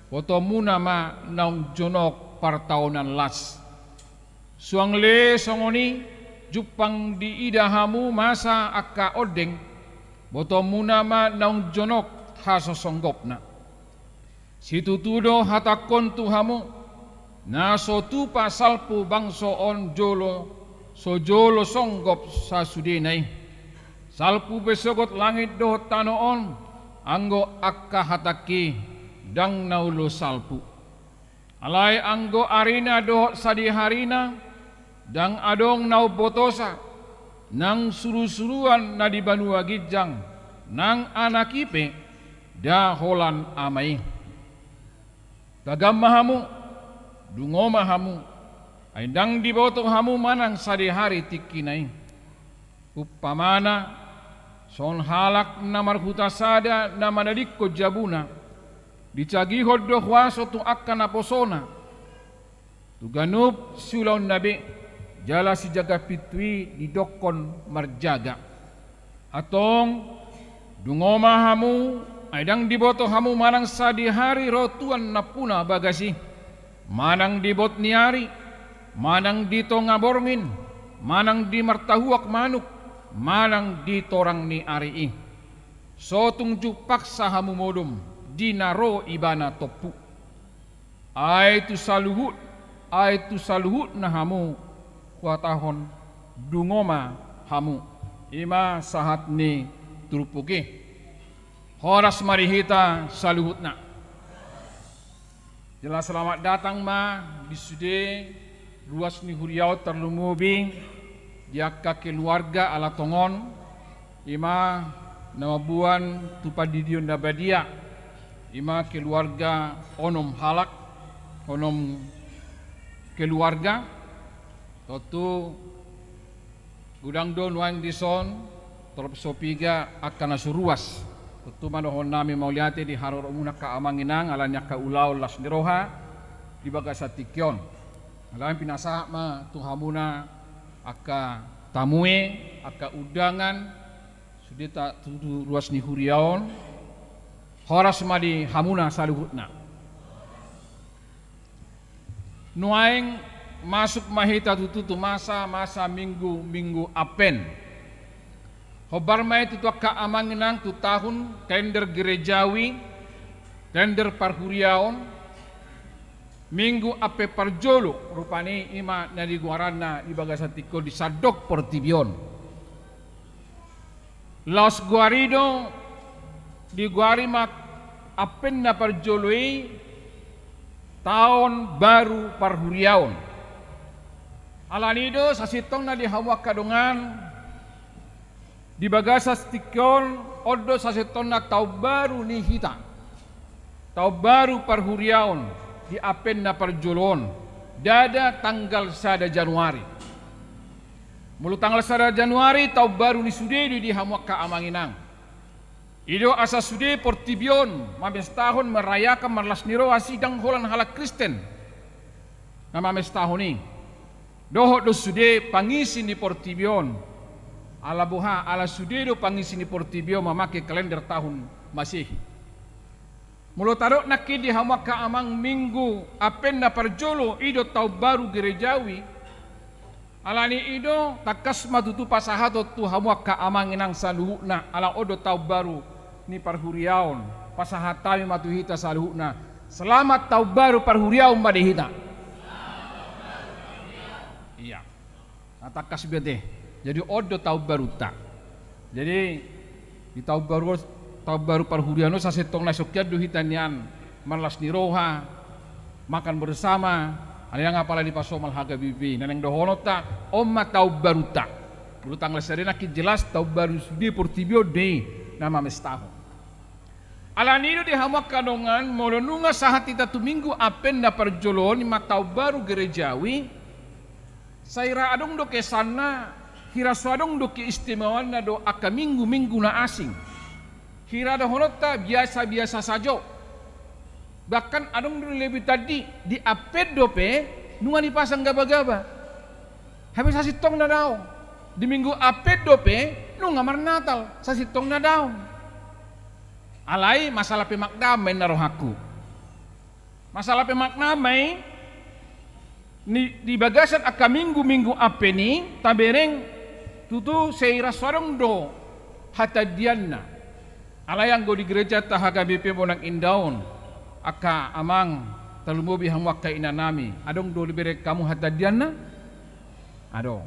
botoonmuna ma naung jonok partaonan las. Suang le songon i, jumpang diida hamu masa angka ondeng, botoonmuna ma naung jonok hasosonggopna. Situtu do hatangkon tu hamu, na so tupa salpu bangso on jolo, so jolo songgop sasudena i. Salpu pe sogot langit dohot tano on, anggo angka hatangki ndang na olo salpu. Alai anggo arina dohot sadiharina, ndang adong na umbotosa, nang surusuruan na di banua ginjang, nang Anak i pe, nda holan Ama i. Tagam ma hamu, dungo ma hamu, ai ndang diboto hamu manang sadihari tingkina i. Umpamana, songon halak na marhuta sada na manadingkon jabuna, ditagihon do huaso tu angka naposona, tu ganup siulaonna be, jala sijaga pintu i didokkon marjaga. Antong, dungo ma hamu, ai ndang diboto hamu manang sadihari ro tuan nampuna bagas i, manang di bot ni ari, manang di tonga borngin, manang di martahuak manuk, manang di torang ni ari i. So tung jumpangsa hamu modom, di na ro Ibana tompu. Ai tu saluhut, ai tu saluhutna hamu huhatahon, dungo ma hamu. I ma sahat ni turpuk i. Horas ma di hita saluhutna. Jala selamat datang ma di sude ruas ni huria on, tarlumobi di angka keluarga ala tongon, i ma na mamboan tu pandidion na badia, i ma keluarga onom halak, onom keluarga. Tontu godang do nuaeng dison, torop so piga angka na so ruas. Tontu ma dohonon nami mauliate di haroromuna angka amang inang, ala ni angka ulaon las ni roha di bagasan tingki on. Alai pinasahat ma tu hamuna angka tamu i, angka undangan, sudeta tu ruas ni huria on. Horas ma di hamuna saluhutna. Nuaeng masuk ma hita tutu tu masa-masa minggu, minggu Advent. Hombar ma i tutu angka amang inang tu tahun kalender gerejawi, kalender parhuriaon, minggu Advent parjolo, rupani i ma na digoaranna di bagasan tingki on di sandok portibi on. Laos goar i do, digoari ma Advent na parjolo i taon baru parhuriaon. Ala ni do sasintongna di hamu angka dongan, di bagasan tingki on, on do sasintongna taon baru ni hita. Taon baru parhuriaon di Advent na parjolo on, ndada tanggal sada Januari. Molo tanggal sada Januari, taon baru ni sude do i di hamu angka amang inang. I do asa sude portibi on mamestahon, merayakan marlas ni roha sidang holan halak Kristen na mamestahon i. Dohot do sude pangisi ni portibi on. Ala boha? Ala sude do pangisi ni portibi on mamake kalender tahun Masehi. Molo tadok nangkin di hamu angka amang, Minggu Advent na parjolo i do taon baru gerejawi. Alani i do tangkas ma tutu pasahaton tu hamu angka amang inang saluhutna, ala on do taon baru ni parhuriaon. Pasahat hami ma tu hita saluhutna, selamat taon baru parhuriaon ma di hita. Ia. Na tangkas be ate. Jadi on do taon barunta. Jadi di taon baru, taon baru parhuriaon on sasintongna songon i do hita nian marlas ni roha, makan bersama, ala i nang apala dipasomal H K B P. Na naeng dohononta, on ma taon barunta. Molo tanggal sada nangkin jelas taon baru sude portibi on do i na mamestahon. Alani i do di hamu angka dongan, molo nunga sahat hita tu Minggu Advent na parjolo on, i ma taon baru gerejawi, sai hira adong do kesanna, hira so adong do keistimewaanna do angka minggu-minggu na asing. Hira dohononta biasa-biasa sajo. Bahkan adong do na lebih tadi, di Advent dope nunga dipasang gaba-gaba. Hape sasintongna daong. Di Minggu Advent dope nunga marnatal, sasintongna daong. Alai masalah pemaknaan ma inna rohangku. Masalah pemaknaan ma i, ni, di bagasan angka minggu-minggu Advent i, tabereng, tutu sai hira so adong do hatandianna. Alai anggo di gerejanta H K B P Bonang Indah on, angka amang, tarlumobi hamu angka inanami, adong do dibereng hamu hatandianna? Adong.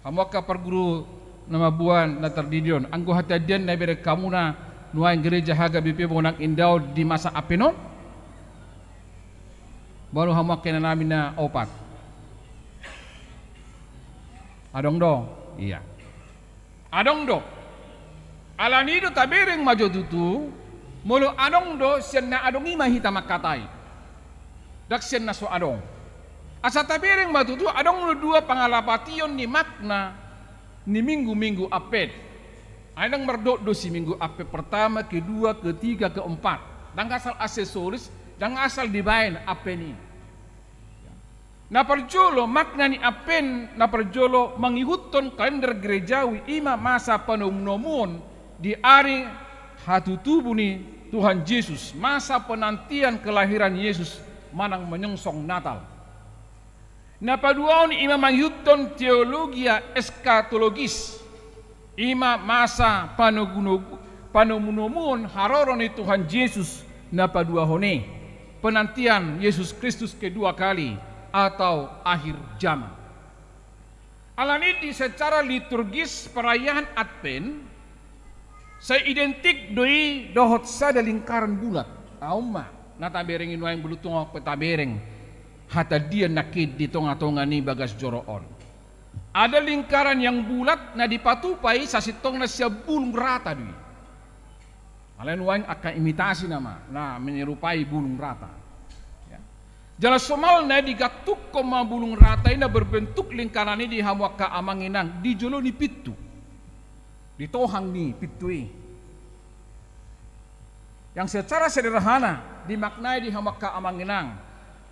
Hamu angka parguru na mamboan, na tardidi on, anggo hatandian na ibereng hamuna nuaeng gereja H K B P Bonang Indah on di masa Advent on? Baru hamu angka inanami na opat. Adong do? Ia. Adong do. Alani i do tabereng ma jo tutu, molo adong do, sian na adong i ma hita mangkatai. Ndang sian na so adong. Asa tabereng ma tutu adong do dua pangalapation ni makna ni minggu-minggu Advent. Ai ndang mardok do si minggu Advent pertama, kedua, ketiga, keempat. Ndang asal aksesoris, ndang asal dibaen Advent i. Na parjolo, makna ni Advent na parjolo mangihuthon kalender gerejawi, i ma masa panomunomuon di ari hatutubu ni Tuhan Jesus, masa penantian kelahiran Yesus manang menyongsong Natal. Na paduahon i ma mangihuthon teologia eskatologis, i ma masa panogunogu-, panomunomuon haroro ni Tuhan Jesus na paduahon i, penantian Yesus Kristus kedua kali atau akhir zaman. Alani i di secara liturgis perayaan Advent, sai identik do i dohot sada lingkaran bulat. Aha ma na tabereng i nuaeng, molo tung pe tabereng hatandian nangkin di tonga-tonga ni bagas joro on? Ada lingkaran yang bulat na dipatupa i sasintongna sian bulung rata do i. Alai nuaeng angka imitasi nama na menyerupai bulung rata. Ya. Jala somalna digantungkon ma bulung rata i na berbentuk lingkaran i di hamu angka amang inang di jolo ni pintu. Di tohang ni pintu i. Yang secara sederhana dimaknai di hamu angka amang inang,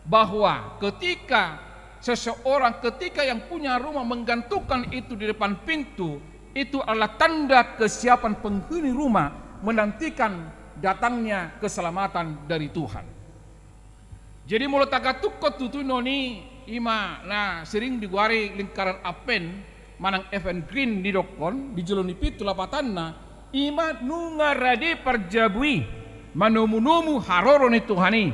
bahwa ketika seseorang, ketika yang punya rumah menggantungkan itu di depan pintu, itu adalah tanda kesiapan penghuni rumah menantikan datangnya keselamatan dari Tuhan. Jadi molo tagantungkon tutu non i, i ma na sering digoari lingkaran Advent, manang Evergreen didokkon, di jolo ni pintu lapatanna, i ma nunga rade parjabu i manomunomu haroro ni Tuhan i.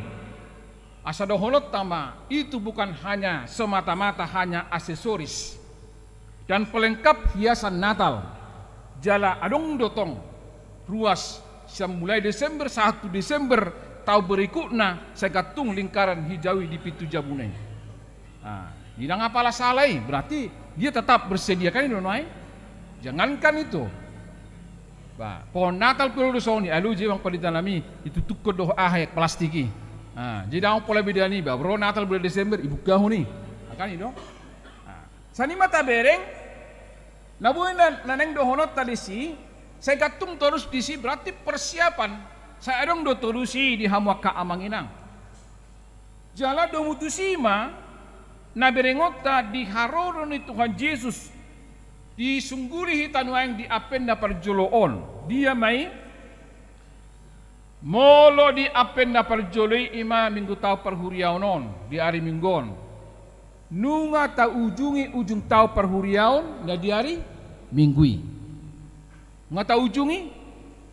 Asa dohononta ma, itu bukan hanya semata-mata hanya aksesoris dan pelengkap hiasan Natal. Jala adong do tong ruas sian mulai Desember sahat tu Desember taon berikutna sai gantung lingkaran hijau i di pintu jabuna i. Nah, ndang apala sala i, berarti dia tetap bersediakan i do nuaeng. Jangankan itu. Bah, pohon Natal pe olo do songon i, alu je bang panitia nami, itutungkon do aha i, plastik i. Nah, jadi ndang pola beda ni, bah, ro Natal bulan Desember, ibukahon i. Nah, kan i do. Nah. Sai i ma tabereng, na boi na, na naeng dohononta disi, sai gantung torus disi, berarti persiapan, sai adong do torus i di hamu angka amang inang. Jala domu tusi ma, na berengonta di haroro ni Tuhan Jesus, disungguli hita nuaeng di ampen na parjolo on, dia ma i, molo di ampen na parjolo i, i ma minggu taon parhuriaon on, di ari Minggu on. Nunga taujungi ujung taon parhuriaon, na di ari Minggu i. Nunga taujungi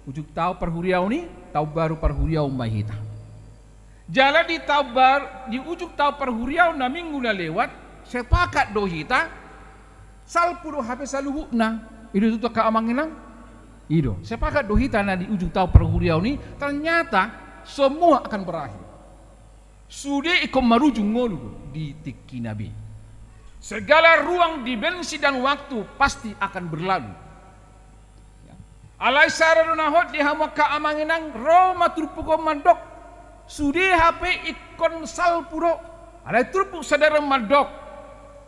ujung taon parhuriaon i, taon baru parhuriaon ma hita. Jala di taon bar-, di ujung taon parhuriaon na minggu na lewat, sepakat do hita, salpu do hape saluhutna. I do tutu angka amang inang? I do. Sepakat do hita na di ujung taon parhuriaon i, ternyata semua akan berakhir. Sude ingkon marujung ngolu do di tingkina be. Segala ruang, dimensi dan waktu pasti akan berlalu. Ya. Alai sada do na hot di hamu angka amang inang, ro ma turpuk on mandok. Sude hape ingkon salpu do. Alai turpuk sadari on mandok.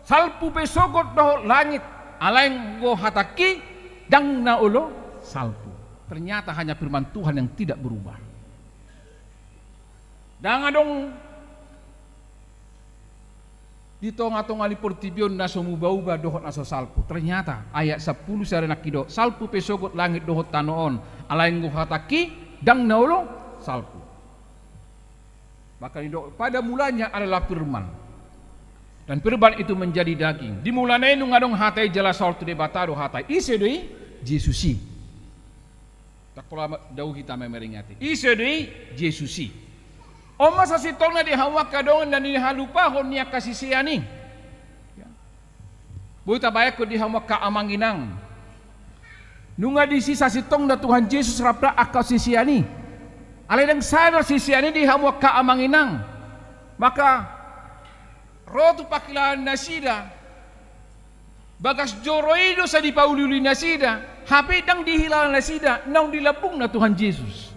Salpu pe sogot dohot langit. Alai anggo hatangki, ndang na olo salpu. Ternyata hanya firman Tuhan yang tidak berubah. Ndang adong di tonga-tonga ni portibi on na so muba-uba dohot na so salpu. Ternyata ayat sampulu sada nangkin do, salpu pe sogot langit dohot tano on, alai anggo hatangki, ndang na olo salpu. Maka didok, pada mulanya adalah Firman. Dan Firman itu menjadi daging. Di mulana i nunga adong hata i jala saur tu Debata do hata i. Ise do i? Jesus i. Tak pola ma-, dao hita mamereng ate. Ise do i? Jesus i. On ma sasintongna di hamu angka dongan na nihalupahon ni angka sisean i. Ya. Boi tabayangkon di hamu angka amang inang. Nunga disi sasintongna Tuhan Jesus rap dohot angka sisean i. Alai ndang sadar sisean i di hamu angka amang inang. Maka ro tu pangkilalaan nasida. Bagas joro i do sai dipauli-uli nasida, hape ndang dihilala nasida naung di lambungna Tuhan Jesus.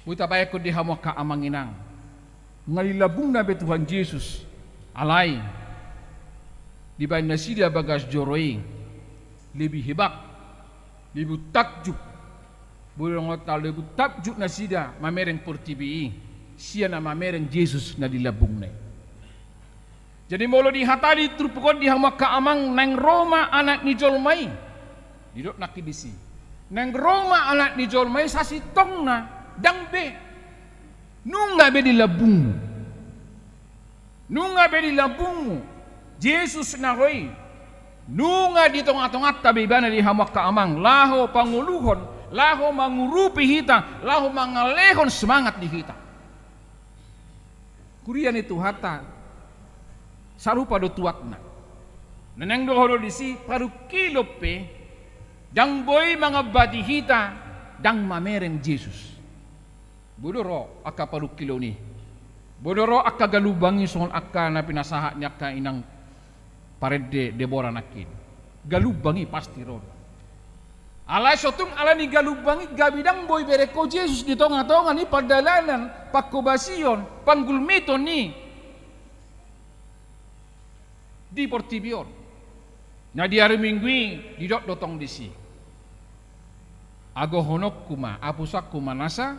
Boi tabayangkon di hamu angka amang inang. Nunga di lambungna be Tuhan Jesus. Alai dibaen nasida bagas joro i. Lebih hebat. Lebih takjub. Boi dohononta lebih takjub nasida mamereng portibi i. Sian na mamereng Jesus na di lambungna i. Jadi molo dihatahon di turpuk on di hamu angka amang, naeng ro ma Anak ni jolma i. Didok nangkin disi. Naeng ro ma Anak ni jolma i sasintongna, ndang be. Nunga be di lambungmu. Nunga be di lambungmu. Jesus na ro i. Nunga di tonga-tonganta be ibana di hamu angka amang. Laho pangoluhon, laho mangurupi hita, laho mangalehon semangat di hita. Huria ni Tuhanta, sarupa do tuatna. Na naeng dohonon disi, parungkilon pe, ndang boi mangambati hita, ndang mamereng Jesus. Boi do ro angka parungkilon i. Boi do ro angka galumbang i songon angka na pinasahat ni angka inang parende Debora nangkin. Galumbang i pasti ro. Alai so tung ala ni galumbang i gabe ndang boi bereng ho Jesus di tonga-tonga ni pardalanan, panghobasion, panggulmiton i di portibi on. Na di ari Minggu i didok do tong disi. Agohononku ma, apusonku ma nasa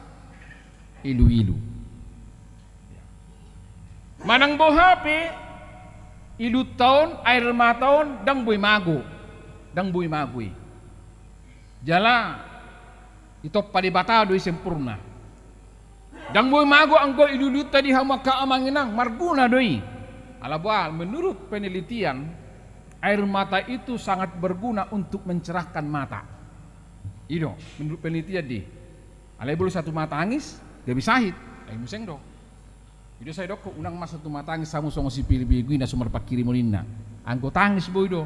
ilu-ilu. Manang boha pe, ilunta on, air mata on, ndang boi mago. Ndang boi mago i. Jala, ditompa Debata do i sempurna. Ndang boi mago anggo ilu-ilunta di hamu angka amang inang, marguna do i. Ala boha, menurut penelitian, air mata itu sangat berguna untuk mencerahkan mata. I do, menurut penelitian di. Alai molo sai tumatangis, gabe sahit. Ai muse do. I do sai didok, unang ma sai tumatangis hamu songon si Pilipi i na so marpangkirimon ninna. Anggo tangis boi do.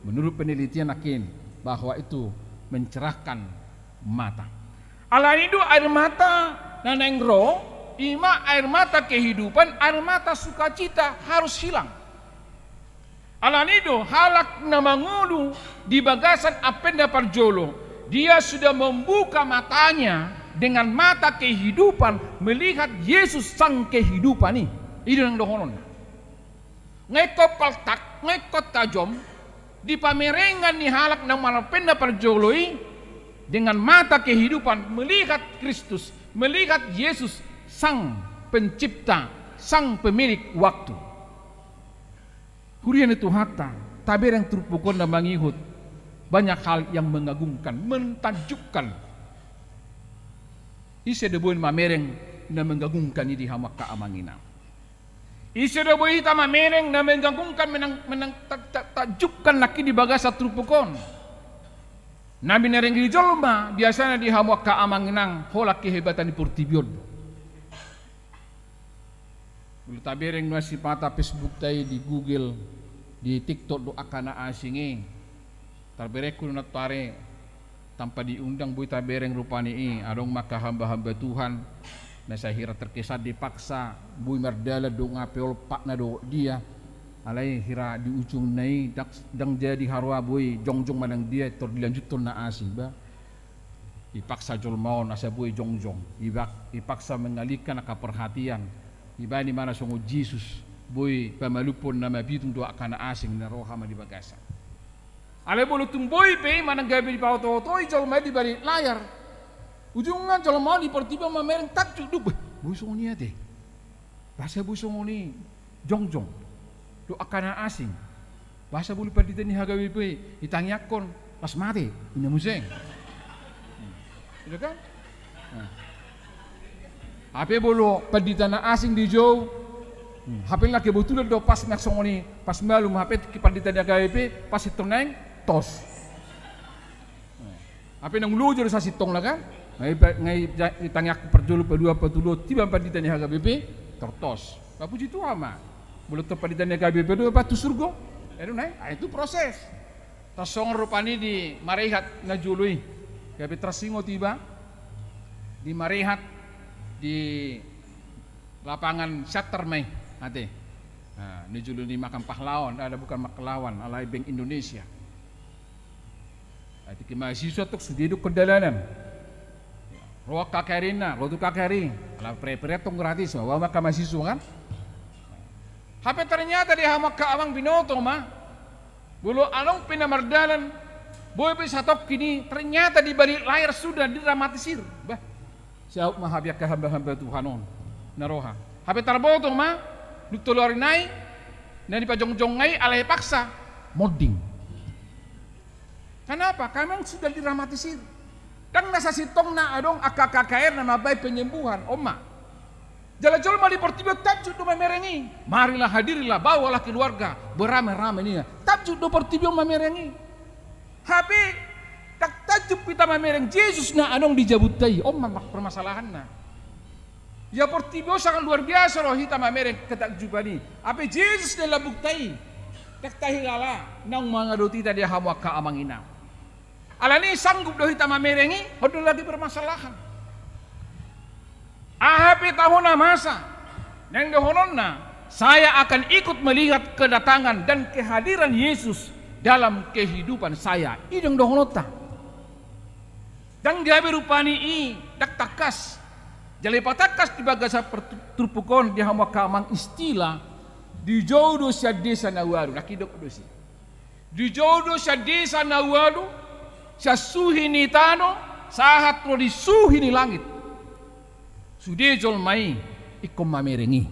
Menurut penelitian nangkin bahwa itu mencerahkan mata. Alani do air mata na naeng ro, i ma air mata kehidupan, air mata sukacita harus hilang. Alani do halak na mangolu di bagasan ampenna parjolo, dia sudah membuka matanya dengan mata kehidupan, melihat Yesus sang kehidupan i. I do naeng dohonon. Nga ingkon paltak, ingkon tajom di pamerengan ni halak na marpenda parjolo i dengan mata kehidupan melihat Kristus, melihat Yesus, Sang Pencipta, Sang Pemilik waktu. Huria ni Tuhanta, tabereng turpuk on na mangihut banyak hal yang mengagumkan, mentajubkan. Ise do boi mamereng na mengagumkan i di hamu angka amang inang? Ise do boi hita mamereng na mengagumkan, menang, menang, ta-, ta-, tajubkan nangkin di bagasan turpuk on? Na binereng ni jolma biasana di hamu angka amang inang holan kehebatan ni portibi on do. Molo tabereng nuaeng sipata Facebookta i di Google, di TikTok do angka na asing i. Tarberengku do nantoari tanpa diundang boi tabereng rupani i, adong ma angka hamba-hamba Tuhan na sai hira terkesan dipaksa boi mardalan do nga pe olpatna dohot dia. Alai hira di ujungna i ndang, ndang jadi haroa boi jongjong manang dia, tor dilanjuthon na asing ba. Dipaksa jolma on asa boi jongjong, ibak-, dipaksa mengalihkan angka perhatian. Ibana i ma na songon Jesus, boi pamalumhon na mabitung do angka na asing na ro hama di bagasan. Alai molo tung boi pe i manang gabe dipaoto-otoi jolma i di balik layar, ujungna jolma on di portibi on mamereng, takjub do, beh, boi songon i ate. Boasa boi songon i jongjong do angka na asing? Boasa boi pandita ni H K B P i tangiangkon pas mate, inna muse. Gitu kan? Nah. Hape molo pandita na asing dijou, hmm, hape na kebetulan do pas mak songon i, pas malum hape pandita ni H K B P, pas sintong naeng tos. Hape naung loja do sasintongna kan? Nga i pa-, nga i ja-, i tangiangku parjolo, padua, patolu, tiba pandita ni H K B P, tor tos. Ba puji Tuhan ma. Molo tor pandita ni H K B P do, ba tu surgo. Edo nai, ah, itu proses. Tarsongon rupani di marehat na jolo i. Gabe tarsingot iba di marehat di lapangan Siantar ma i, ate. Nah, na jolo ni Makam Pahlawan, ada bukan Pahlawan, alai Bank Indonesia. Ate, ke mahasiswa tong sude do ingkon dalanan. Ro angka K R I-na, ro tu angka K R I. Ala pere-pere tong gratis, ma, ma angka mahasiswa kan. Hape ternyata di hamu angka amang binoto ma, molo adong pe na mardalan, boi pe satongkin i, ternyata di balik layar sudah dramatisir. Bah, saut ma hape angka hamba-hamba Tuhan on na roha. Hape tarboto ma, dung tolu ari nai, na dipajongjong i alai paksa monding. Kenapa? Karena sudah dramatisir. Ndang na sasintongna adong angka K K R na mambahen penyembuhan, on ma. Jala jolma di portibi on takjub do mamereng i. Marilah, hadirlah, bawalah keluarga, beramai-ramai, ninna. Takjub do portibi on mamereng i. Hape ndang takjub hita mamereng Jesus na adong di jabunta i, on ma permasalahanna. Ia portibi on sangat luar biasa do hita mamereng ketakjuban i. Hape Jesus na di lambungta i ndang tahilala, naung mangadoti hita di hamu angka amang inang. Alani i sanggup do hita mamereng i, on do lagi permasalahan. Aha pe tahu na masa, naeng dohononna, saya akan ikut melihat kedatangan dan kehadiran Yesus dalam kehidupan saya. I do naeng dohononta. Ndang gabe rupani i ndang tangkas. Jala ipatangkas di bagasan partu-, turpuk on di hamu angka amang istilah, dijou do sian desa na ualu, na hidok do si. Dijou do sian desa na ualu, sian suhi ni tano, sahat ro di suhi ni langit. Sude jolma i ingkon mamereng i.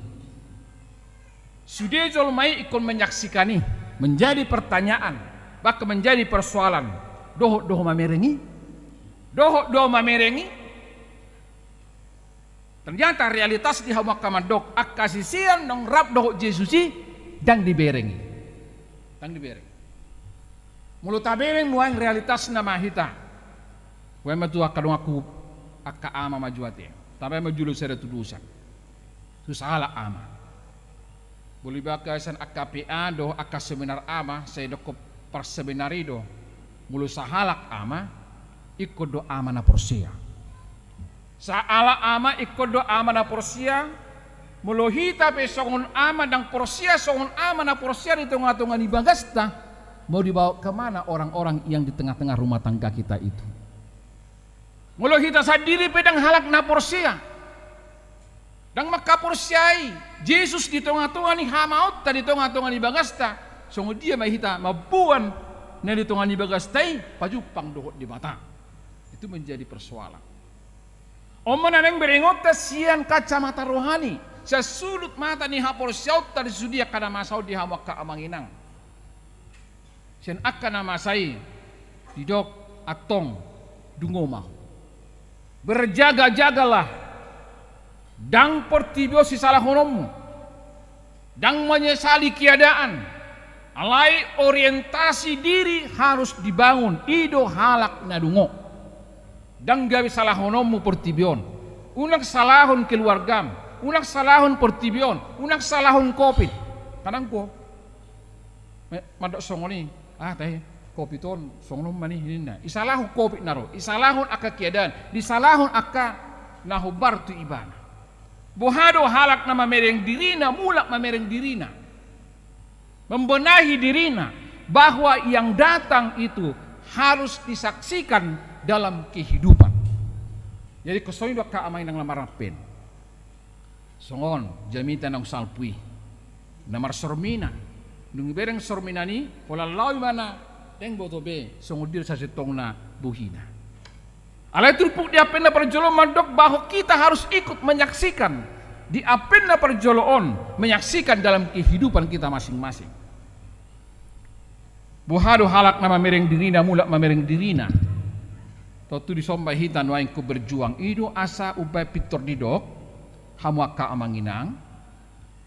Sude jolma i ingkon menyaksikan i, menjadi pertanyaan, bahkan menjadi persoalan. Dohot do ho mamereng i? Dohot do ho mamereng i? Ternyata realitas di hamu angka mandok, angka sisean naung rap dohot Jesus i, ndang dibereng i. Ndang dibereng. Molo tabereng nuaeng realitasna ma hita. Baen ma tu angka donganku, angka ama ma jo ate. Tabaen ma jolo sada tudosan. Tu sahalak ama. Molo di bagasan angka P A dohot angka seminar ama, sai dokkon parseminar i do. Molo sahalak ama, ingkon do ama na porsea. Sahalak ama ingkon do ama na porsea, molo hita pe songon ama ndang porsea, songon ama na porsea di tonga-tonga ni bagasta, mau dibawa ke mana orang-orang yang di tengah-tengah rumah tangga kita itu? Molo hita sandiri pe ndang halak na porsea, ndang mangkaporseai Jesus di tonga-tonga ni hamaonta, di tonga-tonga ni bagasta, Songon dia ma hita mamboan na di tonga ni bagasta i pajumpang dohot Debata? Itu menjadi persoalan. On ma na naeng berengonta sian kacamata rohani, sian sudut mata ni haporseaonta di sude angka na masa on di hamu angka amang inang. Sian angka na masa i didok antong, dungo ma ho. Berjaga-jagalah. Ndang portibi on sisalahononmu. Ndang menyesali keadaan. Alai orientasi diri harus dibangun. I do halak na dungo. Ndang gabe salahononmu portibi on. Unang salahon keluargam. Unang salahon portibi on. Unang salahon covid. Kanang ko. Me-, mandok songon i, ah, tahe, covid on songon on ma ni, ninna. Isalahon covid na ro, isalahon angka keadaan, disalahon angka na hombar tu ibana. Boha do halak na mamereng dirina, mulak mamereng dirina. Membenahi dirina, bahwa yang datang itu harus disaksikan dalam kehidupan. Jadi, songon i do angka amang inang na marhaporseaon. Songon jamita naung salpu i. Na marsormina. Dung ibereng sormina i, holan laho ibana, ndang boto be songon dia sasintongna bohina. Alai turpuk di ampen na parjolo mandok bahwa kita harus ikut menyaksikan di ampen na parjolo on, menyaksikan dalam kehidupan kita masing-masing. Boha do halak na mamereng dirina, mulak mamereng dirina. Tontu dison ma hita nuaeng ingkon berjuang. I do asa umbahen pintor didok, hamu angka amang inang,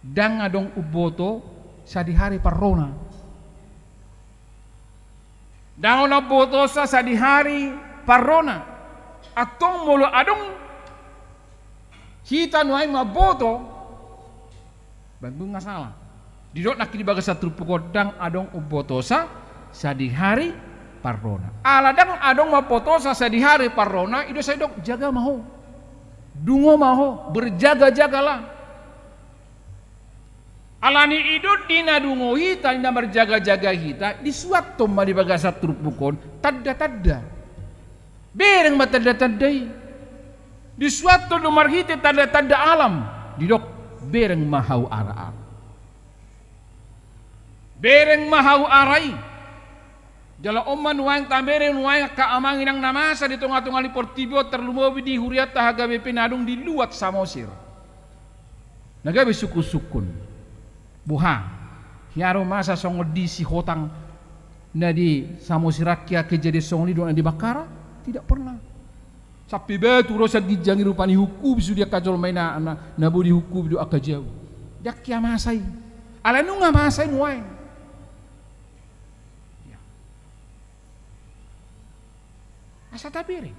ndang adong umboto sadihari parrona. Ndang adong umbotosa sadihari parrona. Antong molo adong hita nuaeng mamboto, baen nunga sala. Didok nangkin di bagasan turpuk on, ndang adong umbotosa sadihari parrona. Ala ndang adong umbotosa sadihari parrona, i do sai didok jaga ma ho. Dungo ma ho, berjaga-jagalah. Alani i do di na dungo hita, di na marjaga-jaga hita, disuathon ma di bagasan turpuk on tanda-tanda. Bereng ma tanda-tanda i. Disuathon do marhite tanda-tanda alam. Didok, bereng ma hau ara-ara. Bereng ma hau ara i. Jala on ma nuaeng tabereng nuaeng angka amang inang na masa di tonga-tonga ni portibi on, tarlumobi di hurianta H K B P na adong di luat Samosir. Na gabe sungkun-sungkun. Boha? Hea do masa songon di Sihotang na di Samosir, hea kejadian songon i dohot na di Bakkara? Tidak pernah. Sampe batu ro sian ginjang i rupani, hungkupi sude angka jolma i na, na, na boi dihungkupi do angka jabu. Ndang hea masa i. Alai nunga masa i nuaeng. Ya. Asa tabereng.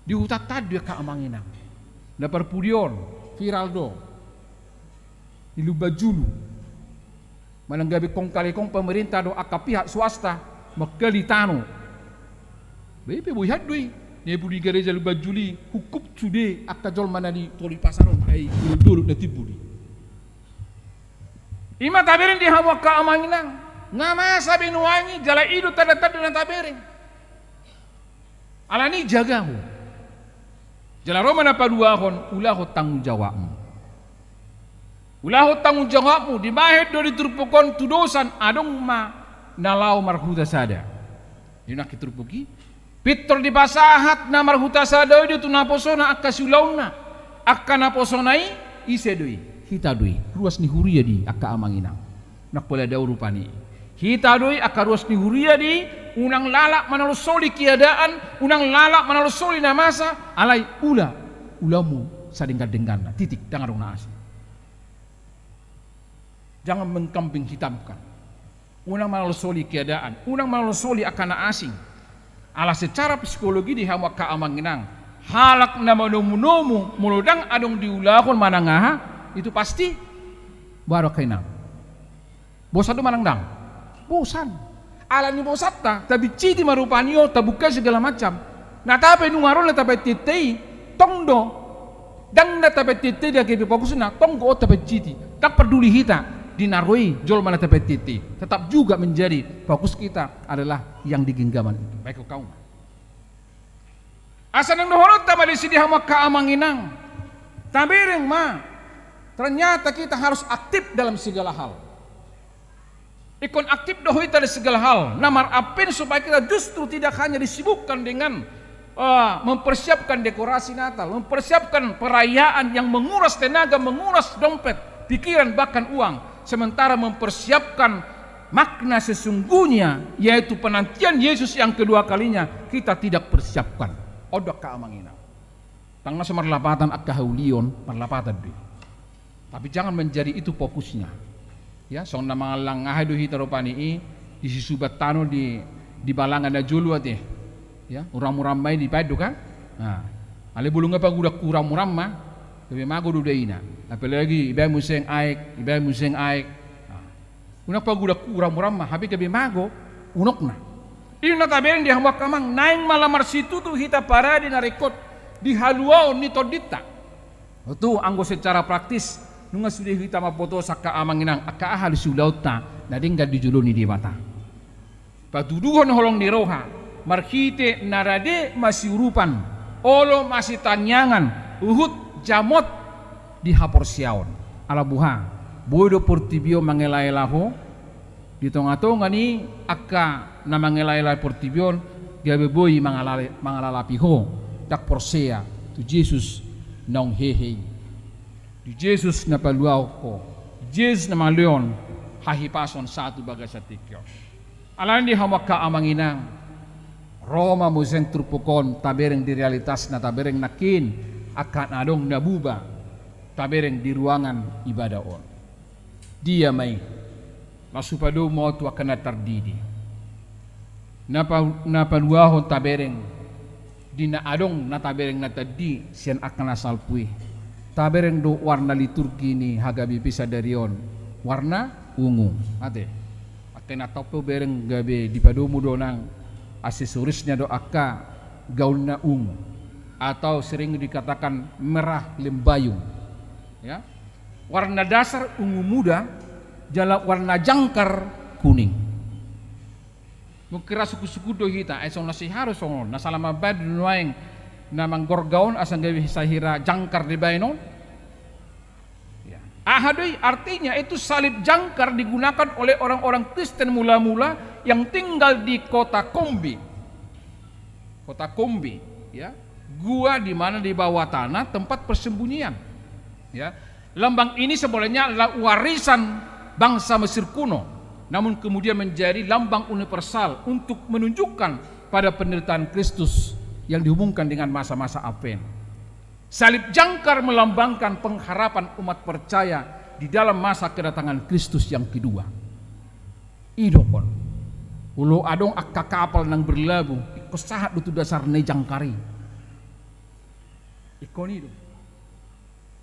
Di hutanta do i angka amang inang. Na parpudi on, viral do. Di Lumban Julu. Manang gabe kongkali kong pemerintah dohot angka pihak swasta manggali tano. Be, pe boi han do i. Na i pudi gareja Lumban Julu i, hungkup sude angka jolma na di toru ni pasar on, ai dolok-dolok na timbul i. I ma tabereng di hamu angka amang inang. Nga masa be nuaeng i, jala i do tanda-tanda na tabereng. Alani i jaga ho. Jala ro ma na paduahon, ulahon tanggung jawabmu. Ulahon tanggung jawabmu, dibahen do di turpuk on tudosan adong ma na laho marhuta sada. Di nangkin turpuk i, pintor dipasahat na marhuta sada i do tu naposona angka siulaonna. Angka naposona i, ise do i? Hita do i, ruas ni huria do i angka amang inang. Nang pola dao rupani. Hita do i angka ruas ni huria do i, unang lalap manolsoli keadaan, unang lalap manolsoli na masa, alai ula, ulaonmu sadenggan-dengganna, titik, ndang adong na asing. Jangan mengkambing hitamkan. Unang manolsoli keadaan, unang manolsoli angka na asing. Ala secara psikologi di hamu angka amang inang, halak na manomu-nomu, molo ndang adong diulahon manang aha, itu pasti, boha do angka inang? Bosan do manang ndang? Bosan. Alani bosanta, tabinciti ma rupani on, tabuka segala macam. Na tape nunga ro na tapainteinta i, tong do. Ndang na tapainteinta i, ndang gabe fokusna, tong do on tabinciti. Ndang parduli hita di na ro i jolma na tapainteinta i. Tetap juga menjadi fokus kita adalah yang di genggaman itu. Baik, kau ma. Asa naeng dohononta ma disi di hamu angka amang inang. Tabereng ma. Ternyata kita harus aktif dalam segala hal. Ingkon aktif do hita di segala hal. Na marapin supaya kita justru tidak hanya disibukkan dengan, eh, mempersiapkan dekorasi Natal, mempersiapkan perayaan yang menguras tenaga, menguras dompet, pikiran, bahkan uang. Sementara mempersiapkan makna sesungguhnya, yaitu penantian Yesus yang kedua kalinya, kita tidak persiapkan. On do angka amang inang. Ndang na so marlapatan angka haulion, marlapatan do i. Tapi jangan menjadi itu fokusnya. Ya, songon na mangallang aha do hita rupani i, di sisubat tano di, di balanga na jolo ate. Ya, uram-uram ma i dipaet do kan? Nah, alai molo nga pagudak uram-uram ma, gabe mago do daina. Apalagi ibaen muse aek, ibaen muse aek. Nah, unang pagudak uram-uram ma, hape gabe mago unokna. I do na tabereng di hamu angka amang, naeng ma lam marsitutu hita parade na ringkot di haluaon ni tondinta. Oto, anggo secara praktis, nunga sude hita mambotohon angka amang inang, angka aha do siulaonta na denggan di jolo ni Debata. Patuduhon holong ni roha, marhite na rade masiurupan, olo masitangiangan, huhut jamot di haporseaon. Ala boha, boi do portibi on mangela-ela ho, di tonga-tonga ni angka na mangela-ela portibi on, gabe boi mangalale-, mangalalapi ho, ndang porsea tu Jesus naung hehe i. Di Jesus na paluahon ho, di Jesus na mangalean hahipason sahat tu bagasan tingki on. Alani i di hamu angka amang inang, ro ma muse turpuk on tabereng di realitasna, tabereng nangkin angka na adong na buba, tabereng di ruangan ibadah on. Dia ma i? Laos hupadomu ma on tu angka na tardidi. Na pa-, na paluahon tabereng, di na adong na tabereng na tardidi sian angka na salpu i. Tabereng do warna liturgi ni H K B P sadari on, warna ungu. Ate. Angka na tau pe bereng gabe dipadomu do nang aksesorisnya do angka gaunna ungu. Atau sering dikatakan merah lembayung. Ya. Warna dasar ungu muda, jala warna jangkar kuning. Mungkin ra sungkun-sungkun do hita, ai songon na siharo songon, na sala mambaen do nuaeng na manggorga on asa gabe sahira jangkar dibaen on. Ya. Aha do i artinya? Itu salib jangkar digunakan oleh orang-orang Kristen mula-mula yang tinggal di kota Kombe. Kota Kombe, ya. Gua di mana di bawah tanah tempat persembunyian. Ya. Lambang ini sebenarnya adalah warisan bangsa Mesir kuno, namun kemudian menjadi lambang universal untuk menunjukkan pada penderitaan Kristus yang dihubungkan dengan masa-masa Advent. Salib jangkar melambangkan pengharapan umat percaya di dalam masa kedatangan Kristus yang kedua. I do on. Olo adong angka kapal naung berlabuh, ingkon sahat do tu dasarna i jangkar i. Ingkon i do.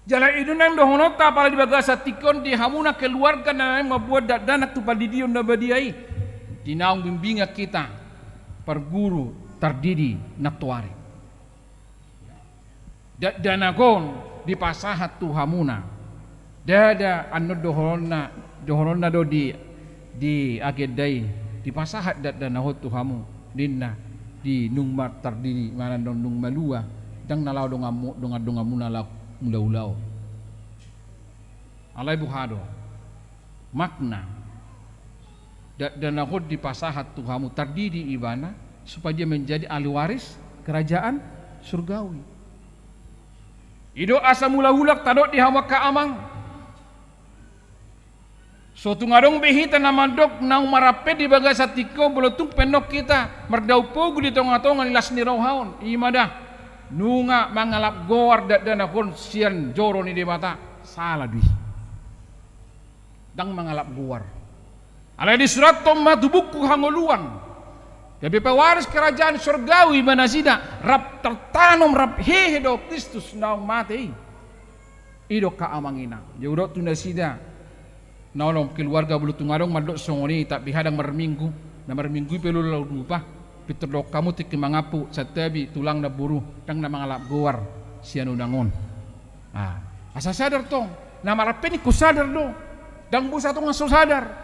Jala i do naeng dohononta apala di bagasan tingki on di hamuna keluarga na naeng mambuat dakdanak tu pandidion na badia i. Di naung bimbingan hita parguru tardidi nantoari. Dakdanak on dipasahat tu hamuna. Ndada annon dohononna, dohononna do di, di agenda i, dipasahat dakdanak on tu hamu, ninna, di nunga martardidi, manang nunga malua, ndang na laho donganmu, dongan-donganmuna laho mulaulaon. Alai boha do makna dakdanak on dipasahat tu hamu, tardidi ibana supaya dia menjadi ahli waris kerajaan surgawi. I do asa mulaula tadok di hamu angka amang. So tung adong be hita na mandok naung marapet di bagasan tingki on, molo tung pe annon hita mardao pogu di tonga-tonga ni las ni roha on, i ma da nunga mangalap goar dakdanak on sian joro ni Debata. Sala do i. Ndang mangalap goar. Alai disurathon ma tu buku hangoluan, gabe pewaris kerajaan sorgawi ma nasida, rap tartanom rap hehe dohot Kristus naung mate i. I do angka amang inang, jadi hudok tu nasida na onom keluarga, molo tung adong mandok songon i, tapi hadang marminggu, na marminggu i pe laho lupa, pintor dohot hamu tingki mangampu, santabi tulang na boru, ndang na mangalap goar sian unang on. Ah, asa sadar tong, na marapet ingkon sadar do, ndang boi satonga so sadar.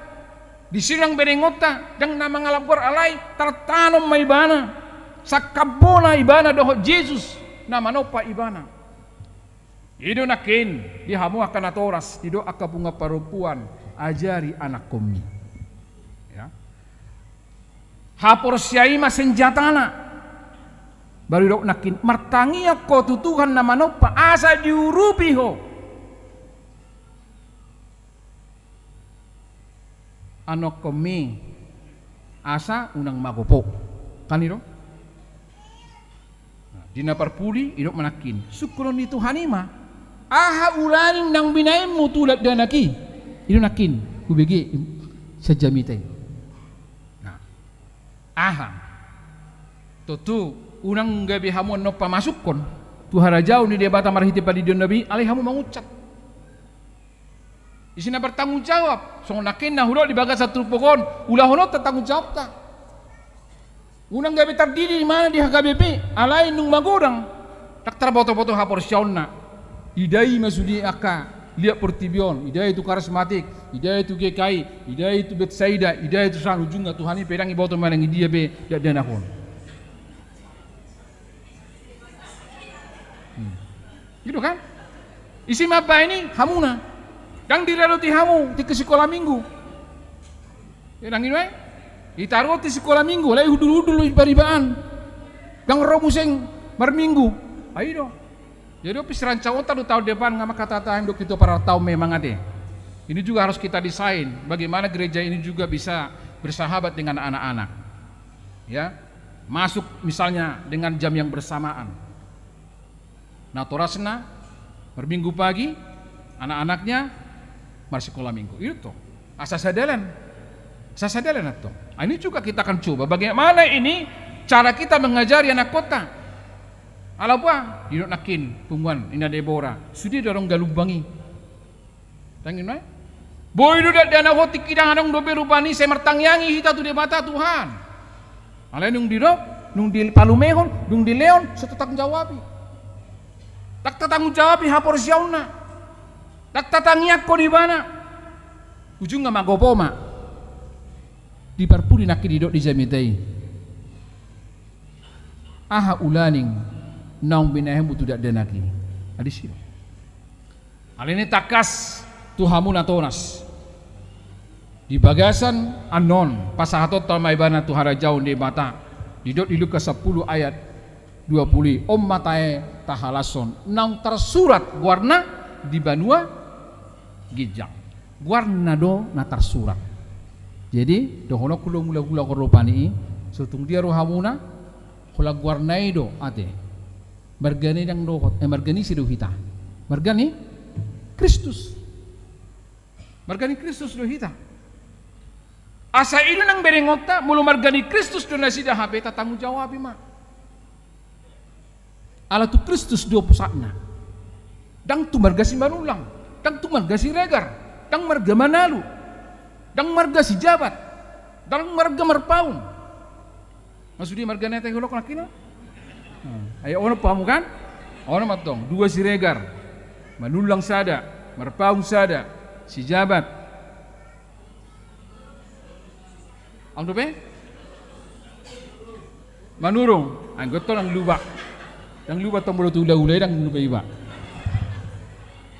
Disi nang berengonta, ndang na mangalap goar alai tartanom ma ibana, sangkap bona ibana dohot Jesus na manompa ibana. I do nangkin di hamu angka natoras, didok angka punguan parompuan, ajari anakkonmi. Haporseaon i ma senjatana. Baru didok nangkin, martangiang ho tu Tuhan na manompa asa diurupi ho anakkonmi asa unang magop ho. Kan i do? Nah, di na parpudi, didok ma nangkin, sungkunon ni Tuhan i ma, aha ulaning naung binahenmu tu dakdanak i? I do nangkin hubege sian jamita i. Nah, aha? Tontu unang gabe hamu annon pamasuk tu harajaon ni Debata marhite pandidion na badia i, alai hamu mangunsat. Isi na bertanggung jawab, songon nangkin na hudok di bagasan turpuk on, ulahononta tanggung jawabta. Unang gabe tardidi di mana di H K B P, alai nunga magodang. Ndang tarbotoboto haporseaonna. Ida i ma sude angka liat portibi on, ida i tu karismatik, ida i tu G K I, ida i tu Betsaida, ida i tu san, ujungna Tuhan i pe ndang diboto manang idia pe dakdanak on. Hmm. Gitu kan? Isi ma baen i hamuna. Ndang diradoti hamu tingki sikola minggu. Ya, ndang i do, eh? Ditaruhon tingki sikola minggu, alai hundul-hundul do i paribaan. Ndang ro muse marminggu. Ai do. Jadi, opis rancangonta do taon depan, nga manghatai hami dok itu para taon memang ate. Ini juga harus kita desain, bagaimana gereja ini juga bisa bersahabat dengan anak-anak. Ya, masuk misalnya dengan jam yang bersamaan. Natorasna marminggu pagi, anak-anaknya marsikola minggu. Itu tuh. Asa sadalan. Asa sadalan tuh. Nah, ini juga kita akan coba bagaimana ini cara kita mengajari anakkonta. Ala boha, didok nangkin punguan, ina Debora, sude do adong galumbang i. Tangiang, eh? Boi do dakdanak on tingki ndang adong dope rupani, sai martangiangi hita tu Debata, Tuhan. Alai nunga didok, nunga dipalumehon, nunga dilehon, sai tatanggung jawabi. Ndang tatanggung jawabi haporseaonna. Ndang tatangiangkon ibana. Ujungna magop ho ma. Di parpudi nangkin didok di jamita i, aha ulaning naung binahenmu tu dakdanak i? Adisi do. Alani tangkas tu hamu natoras. Di bagasan annon, pasahatonta ma ibana tu harajaon Debata. Didok di Lukas sampulu ayat dua pulu i, on ma tahe tahalashon naung tarsurat goarna di banua ginjang. Goarna do na tarsurat. Jadi, dohononku do mula-mula on rupani i, so tung dia rohamuna, holan goarna i do ate. Marga ni ndang dohot, eh, marga ni ise do hita? Marga ni Kristus. Marga ni Kristus do hita. Asa i do nang berengonta, molo marga ni Kristus do nasida, hape tatanggung jawabi ma. Ala tu Kristus do pusatna. Ndang tu marga Simanullang, ndang tu marga Siregar, ndang marga Manalu, ndang marga Sijabat, ndang marga Marpaung. Maksudna marga na tahe holok nangkin? Nah, ai on do hamu kan? On do ma tong, dua Siregar, Manullang sada, Marpaung sada, Sijabat. Adong dope? Manurung, anggo tong ndang lupa. Ndang lupa tong molo tu hula-hula i ndang lupa iba.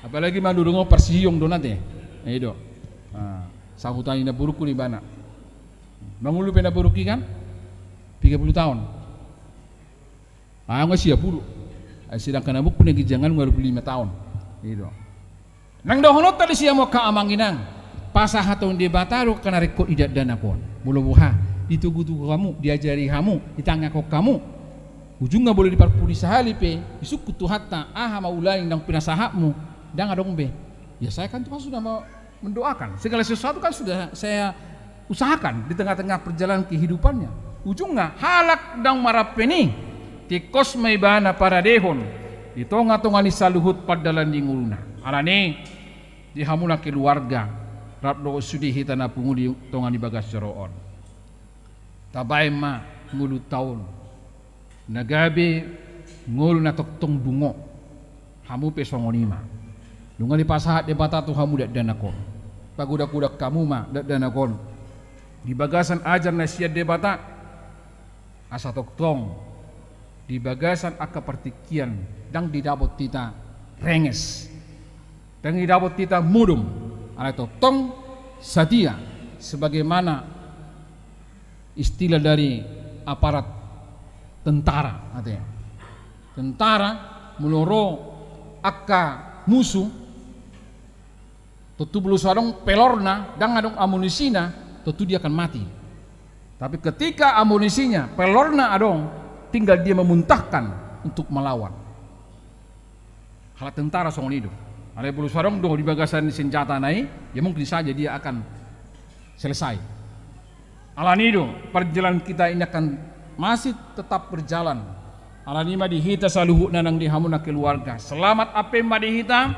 Apalagi Manurung on parsihiong do na ate. Nah, i do. Ah, sahuta ni namborungku do ibana. Mangolu pe namborungki kan? Piga pulu taon. Aha nga sia pulu. Ai sedangkan amongku na ginjangan nga dua pulu lima taon. I do. Nang dohononta disi hamu angka amang inang, pasahaton Debata do angka na ringkot di dakdanak on. Molo boha, ditogu-togu hamu, diajari hamu, ditangiangkon hamu. Ujungna molo di parpudi sahali pe disungkun Tuhanta, aha ma ulaning naung pinasahatmu, ndang adong be. Ya saya kan Tuhan sudah mau mendoakan. Segala sesuatu kan sudah saya usahakan di tengah-tengah perjalanan kehidupannya. Ujungna, halak ndang marampe i, tingkos ma ibana paradehon di tonga-tonga ni saluhut pardalan ni ngoluna. Alani, di hamuna keluarga, rap dohot sude hita na pungu di tonga ni bagas joro on, tabaen ma ngolunta on na gabe ngolu na tongtong dungo. Hamu pe songon i ma. Nunga dipasahat Debata tu hamu dakdanak on. Pagodang-godang hamu ma dakdanak on di bagasan ajar na sian Debata, asa tongtong di bagasan angka partingkian ndang didapot hita renges, ndang didapot hita modom, alai tongtong satia, sebagaimana Istilah dari aparat tentara, artinya. Tentara, molo ro angka musuh, tontu molo so adong pelorna, ndang adong amunisina, tontu dia akan mati. Tapi ketika amunisinya, pelorna adong, tinggal dia memuntahkan untuk melawan. Halak tentara songon i do. Alai molo so adong do di bagasan senjatana i, ya mungkin saja dia akan selesai. Alani i do, perjalanan kita ini akan masih tetap berjalan. Alani ma di hita saluhutna nang di hamu na keluarga. Selamat Advent ma di hita,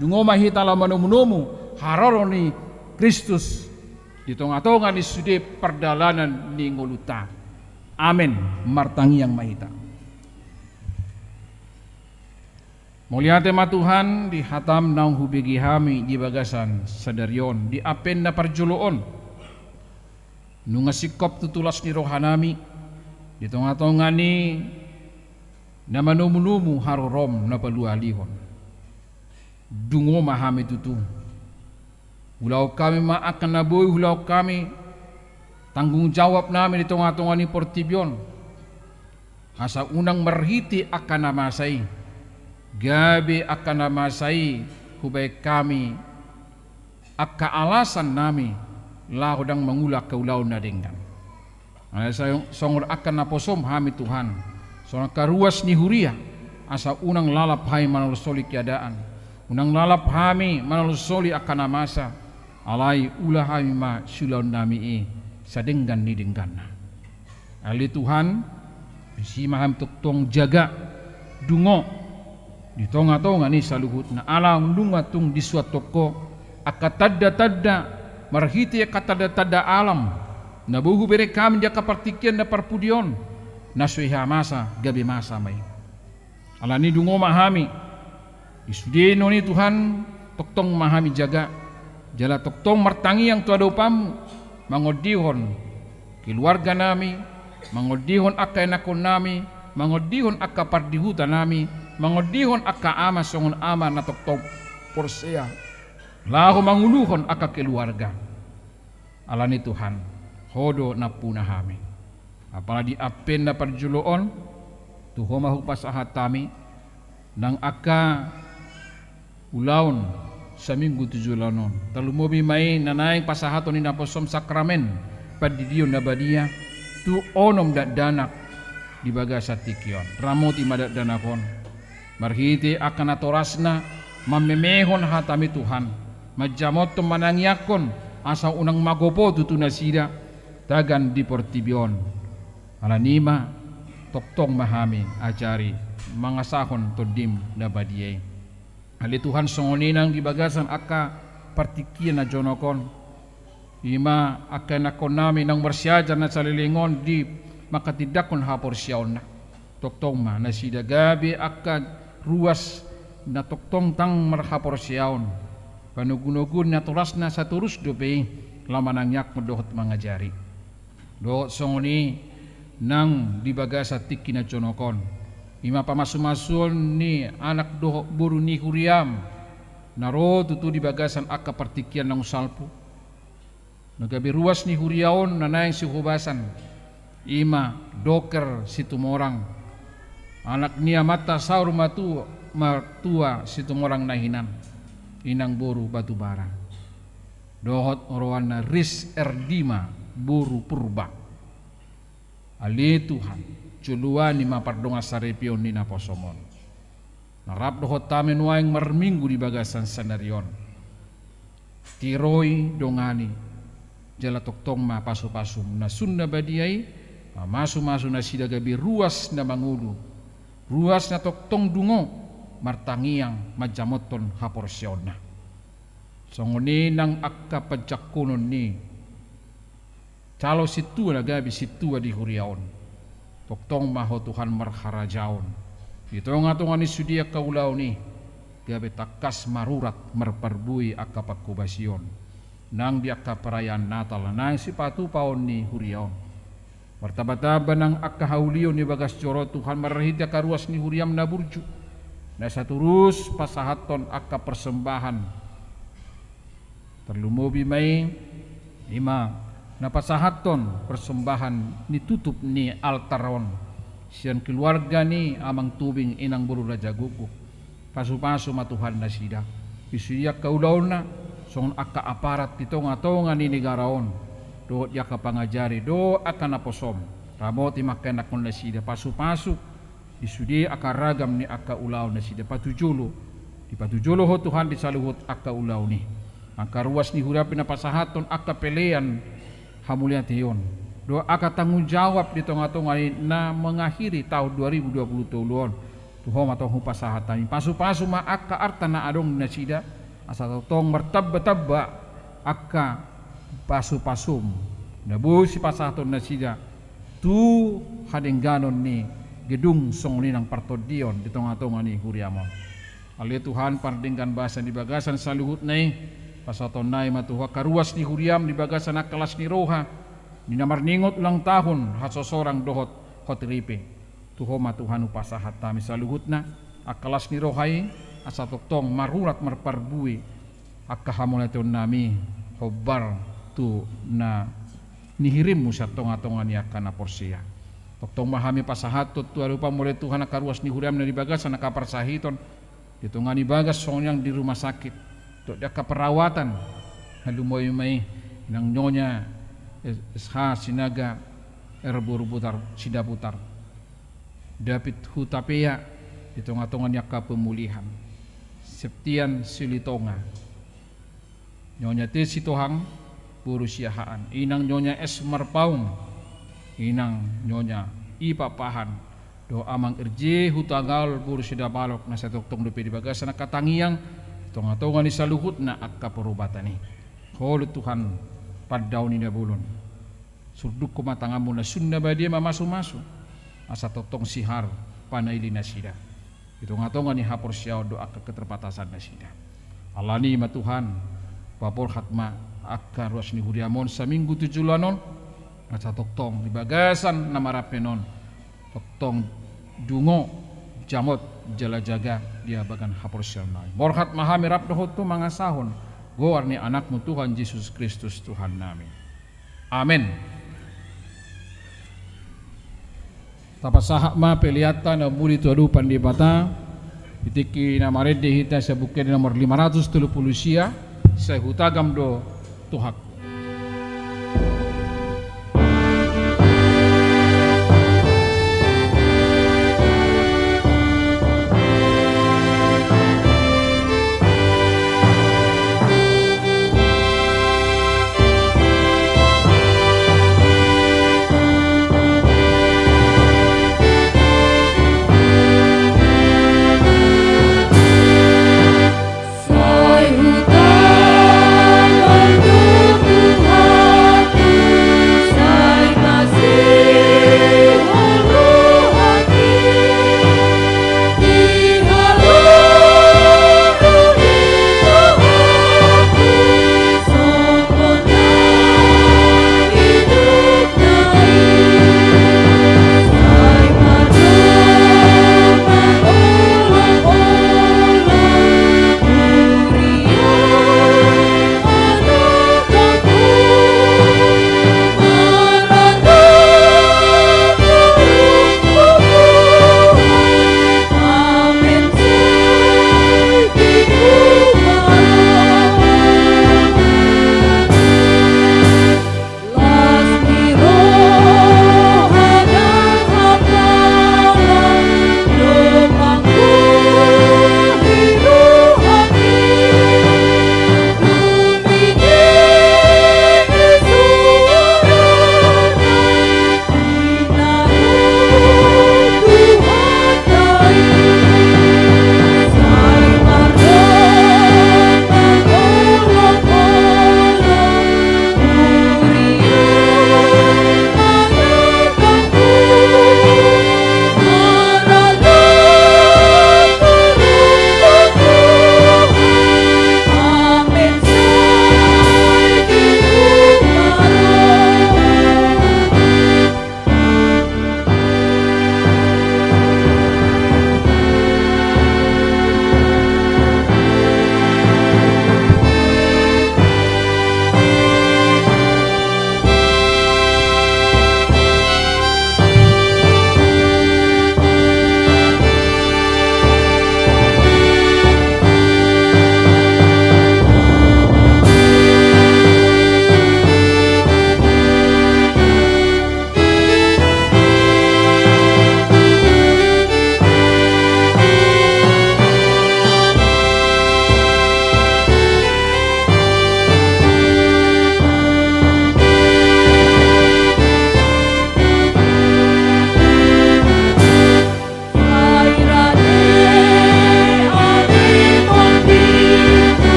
dungo ma hita laho manomu-nomu haroro ni Kristus di tonga-tonga ni sude pardalanan ni ngolunta. Amen. Martangiang ma hita. Mauliate ma Tuhan, di hatam naung hubege hami di bagasan sadari on, di Advent na parjolo on. Nunga singkop tutu las ni rohanami, di tonga-tonga ni na manomu-nomu harorom na palualihon. Dungo ma hami tutu. Ulahon hami ma angka na boi, ulahon hami tanggung jawab nami di tonga-tonga ni portibi on. Asa unang marhite angka na masa i, gabe angka na masa i hubaen hami angka alasan nami laho ndang mangula angka ulaon na denggan. Alai songon angka naposom hami Tuhan, songon angka ruas ni huria, asa unang lalap hami manolsoli keadaan, unang lalap hami manolsoli angka na masa, alai ula hami ma siulaon nami i sadenggan ni dengganna. Ale Tuhan, disi ma hami tongtong jaga, dungo di tonga-tonga ni saluhutna, ala nunga tung disuathon Ho angka tanda-tanda, marhite angka tanda-tanda alam na boi hubereng hami di angka partingkian na parpudi on, na so hea masa gabe masa ma i. Alani i dungo ma hami, di sude on i Tuhan, tongtong ma hami jaga, jala tongtong martangiang tu adopanmu, mangondihon keluarga nami, mangondihon angka ianakhon nami, mangondihon angka pardihuta nami, mangondihon angka ama songon ama na tongtong porsea laho manguluhon angka keluarga. Alani Tuhan, Ho do nampuna hami. Apala di Advent na parjolo on, tu Ho ma hupasahat hami, nang angka ulaon saminggu tu joloan on. Tarlumobi ma i na naeng pasahaton ni naposom sakramen pandidion na badia tu onom dakdanak di bagasan tingki on. Ramoti ma dakdanak on. Marhite angka natorasna mamemehon hatami Tuhan, manjamothon manangiangkon asa unang magopo tutu nasida tagan di portibi on. Alani i ma tongtong ma hami ajari mangasahon Tondim na badia i. Ale Tuhan, songon i nang di bagasan angka partingkian na jonok on, i ma angka ianakhon nami naung marsiajar na saleleng on di manghatindanghon haporseaonna. Tongtong ma nasida gabe angka ruas na tongtong ndang marhaporseaon, panogunoguon natorasna satorus dope i laho manangiangkon dohot mangajari. Dohot songon i nang di bagasan tingki na jonok on, i ma pamasumasuon ni anak dohot boru ni huriam na ro tutu di bagasan angka partingkian naung salpu, na gabe ruas ni huria on na naeng sihobasan, i ma Doker Situmorang, anak ni amanta saur matua, matua Situmorang na hinan, inang boru Batubara, dohot oroanna Ris Erdima boru Purba. Ale Tuhan, joloani ma pardongansaripeon ni naposom on na rap dohot hami nuaeng marminggu di bagasan sadari on. Tiroi, dongani, jala tongtong ma pasupasum na sun na badia i mamasumasu nasida gabe ruas na mangolu, ruas na tongtong dungo martangiang manjamothon haporseaonna. Songon i nang angka panjangkonon ni calo sintua na gabe sintua di huria on. Tongtong ma Ho Tuhan marharajaon di tongatonga ni sude angka ulaon i, gabe tangkas marurat marparbue angka panghobasion nang di angka perayaan Natal na naeng sipatupaon ni huria on. Martambatamba nang angka haulion di bagas joro Tuhan marhite angka ruas ni huriam na burju, na satorus pasahathon angka persembahan. Tarlumobi ma i, i ma Na pasahathon parsombahan ni tutup ni altar on sian keluarga ni Amang Tubing, Inang boru Raja Guguk. Pasupasu ma Tuhan nasida. Di sude angka ulaonna, songon angka aparat di tongatonga ni negara on, dohot di angka pangajari dohot angka naposom. Ramoti ma angka ianakhon nasida, pasupasu di sude angka ragam ni angka ulaon nasida, patujolo. Dipatujolo Ho Tuhan di saluhut angka ulaon i. Angka ruas ni huriaM pe na pasahathon angka pelean hamauliateon dohot angka tanggung jawab di tongatonga ni na mengakhiri taon dua ribu dua puluh tolu on, tu Ho ma tong hupasahat hami. Pasupasu ma angka arta na adong di nasida, asa tongtong martambatamba angka pasupasuM na boi sipasahaton nasida tu hadengganon ni gedung songon i nang partondion di tongatonga ni huriaM on. Ale Tuhan, pardenggan basa di bagasan saluhutna i, pasahatonnami ma tu Ho angka ruas ni huriaM di bagasan angka las ni roha ni na marningot ulang tahun, hasosorang dohot hot ripe. Tu Ho ma Tuhan hupasahat hami saluhutna angka las ni roha i, asa tongtong marurat marparbue angka hamauliateonnami hombar tu na nihirimMu sian tongatonga ni angka na porsea. Tongtong ma hami pasahathon tu adopanMu ale Tuhan angka ruas ni huriaM na di bagasan angka parsahiton, di tonga ni bagas songon i nang di rumah sakit dohot di angka perawatan. Halumobi ma i Inang Nyonya S H Sinaga, R boru Butar Sidabutar, David Hutapea, di tongatonga ni angka pemulihan. Septian Silitonga, Nyonya T Sitohang boru Siahaan, Inang Nyonya S Marpaung, Inang Nyonya I Pakpahan, dohot Amang Irje Hutagal boru Sidabalok, na sai tongtong dope di bagasan angka tangiang di tongatonga ni saluhutna angka parubatan i. Ho do Tuhan pandaoni na bolon. Surdukku ma tanganmu na sun na badia mamasumasu, asa tongtong sihar panaili nasida di tongatonga ni haporseaon dohot angka keterbatasan nasida. Alani i ma Tuhan, paborhat ma angka ruas ni huriaM on saminggu tu joloan on, asa tongtong di bagasan na marapehon on, tongtong dungo, jamot jala jaga di abagan haporseaonnami. Borhat ma hami rap dohot Ho mangasahon goar ni AnakMu Tuhan Jesus Kristus Tuhannami. Amen. Tapasahat ma peleanta na muli tu adopan Debata, di tingki na marende hita sian Buku Ende nomor lima ratus tolu pulu sia, sai hutagam do tu hangku.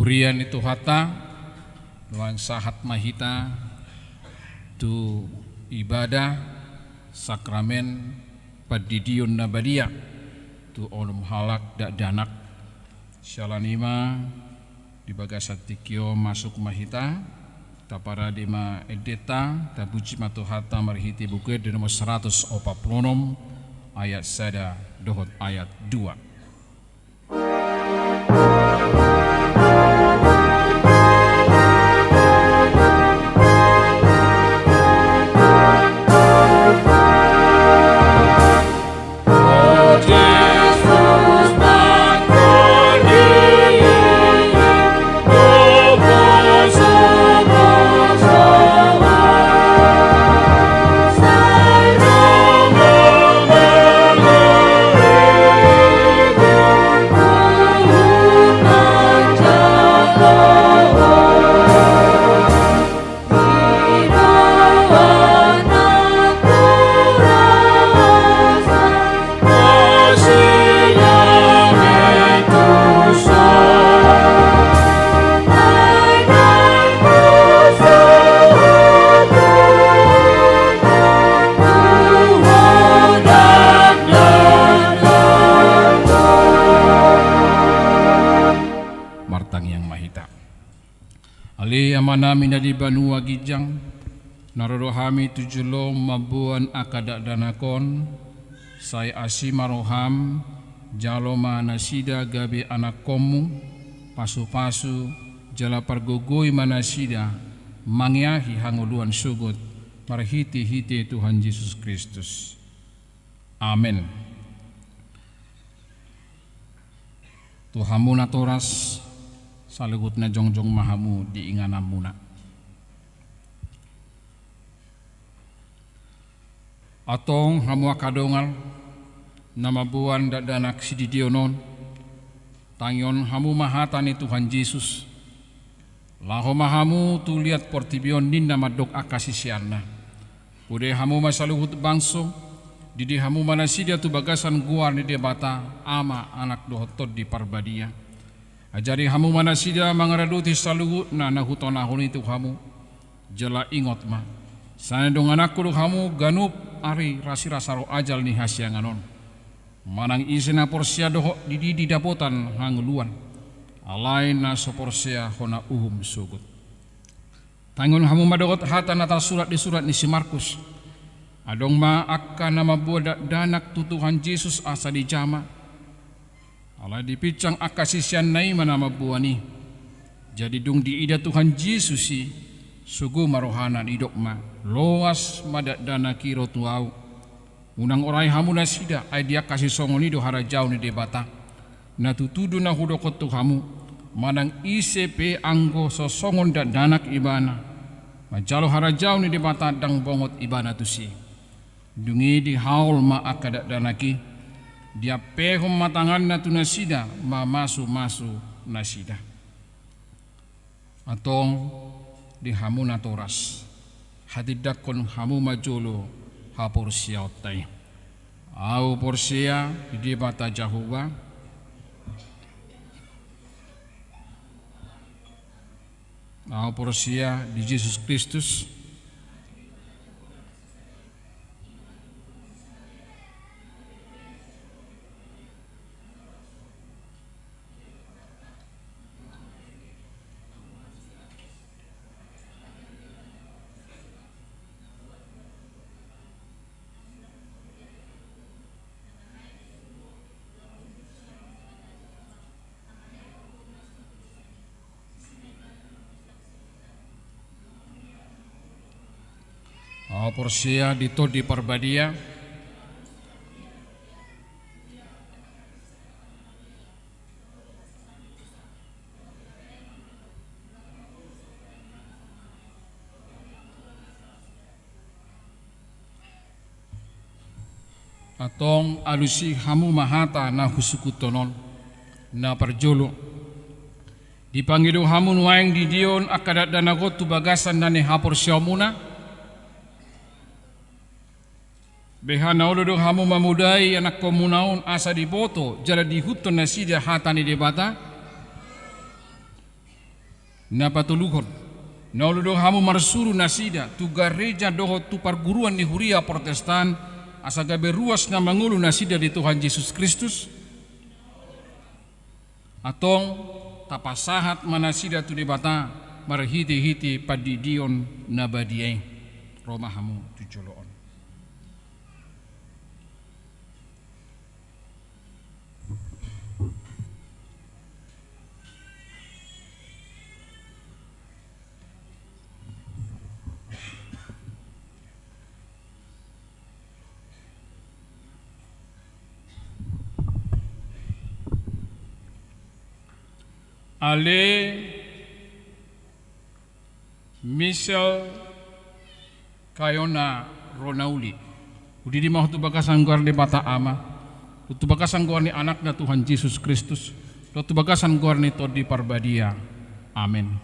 Huria ni Tuhanta, nuaeng sahat ma hita tu ibadah sakramen pandidion na badia tu onom halak dakdanak. Siala ni i ma di bagasan tingki on masuk ma hita, taparade ma endenta, tapuji ma Tuhanta marhite Buku Ende nomor saratus opat pulu onom, ayat sada dohot ayat dua. Martangiang ma hita. Ale Amanami na di banua ginjang, na ro do hami tu jolom mamboan angka dakdanak on, sai asi ma roham, jalo ma nasida gabe anakkonmu, pasupasu jala pargogoi ma nasida mangeahi hangoluan sogot, marhitehite Tuhan Jesus Kristus. Amen. Tu hamu natoras, saluhutna jongjong ma hamu di ingananmuna. Antong hamu angka dongan na mamboan dakdanak sididion on, tangihon hamu ma hata ni Tuhan Jesus. Laho ma hamu tu liat portibi on, ninna mandok angka siseanna. Pode hamu ma saluhut bangso, didi hamu ma nasida tu bagasan goar ni Debata, Ama, Anak dohot Tondi Parbadia. Ajari hamu ma nasida mangaradoti saluhutna na hutonahon i tu hamu. Jala ingot ma, sai dongananku do hamu ganup ari rasirasa ro ajal ni hasiangan on. Manang ise na porsea dohot dididi dapotan hangoluan, alai na so porsea hona uhum sogot. Tangihon hamu ma dohot hata na tarsurat di surat ni si Markus. Adong ma angka na mamboan dakdanak tu Tuhan Jesus asa dijama. Alai dipinsang angka siseanna i ma na mamboan i. Jadi dung diida Tuhan Jesus i, sogo ma rohana, didok ma, loas ma dakdanak i ro tu ahu. Unang orai hamu nasida, ai di angka sisongon i do harajaon ni Debata. Na tutu do na hudokhon tu hamu, manang ise pe anggo so songon dakdanak ibana, manjalo harajaon ni Debata ndang bongot ibana tusi. Dung i dihaol ma angka dakdanak i, diampehon ma tanganna tu nasida mamasumasu nasida. Antong di hamu natoras, hatindangkon hamu ma jolo haporseaonta i. Ahu porsea di Debata Jahowa. Ahu porsea di Jesus Kristus. Ahu porsea di Tondi Parbadia. Antong alusi hamu ma hata na husungkunhon on. Na parjolo, dipangido hamu nuaeng didion angka dakdanak on tu bagasan na nihaporseaonmuna. Beha na olo do hamu mamodai anakkonmuna on asa diboto jala diihuthon nasida hata ni Debata? Na patoluhon, na olo do hamu marsuru nasida tu gareja dohot tu parguruan ni huria Protestan, asa gabe ruas na mangolu nasida di Tuhan Jesus Kristus? Antong, tapasahat ma nasida tu Debata marhitehite pandidion na badia i. Ro ma hamu tu jolo on. Ale Michel Kayona Ronauli. Hudidi ma ho tu bagasan goar ni Debata Ama, dohot tu bagasan goar ni Anakna Tuhan Jesus Kristus, dohot tu bagasan goar ni Tondi Parbadia. Amen.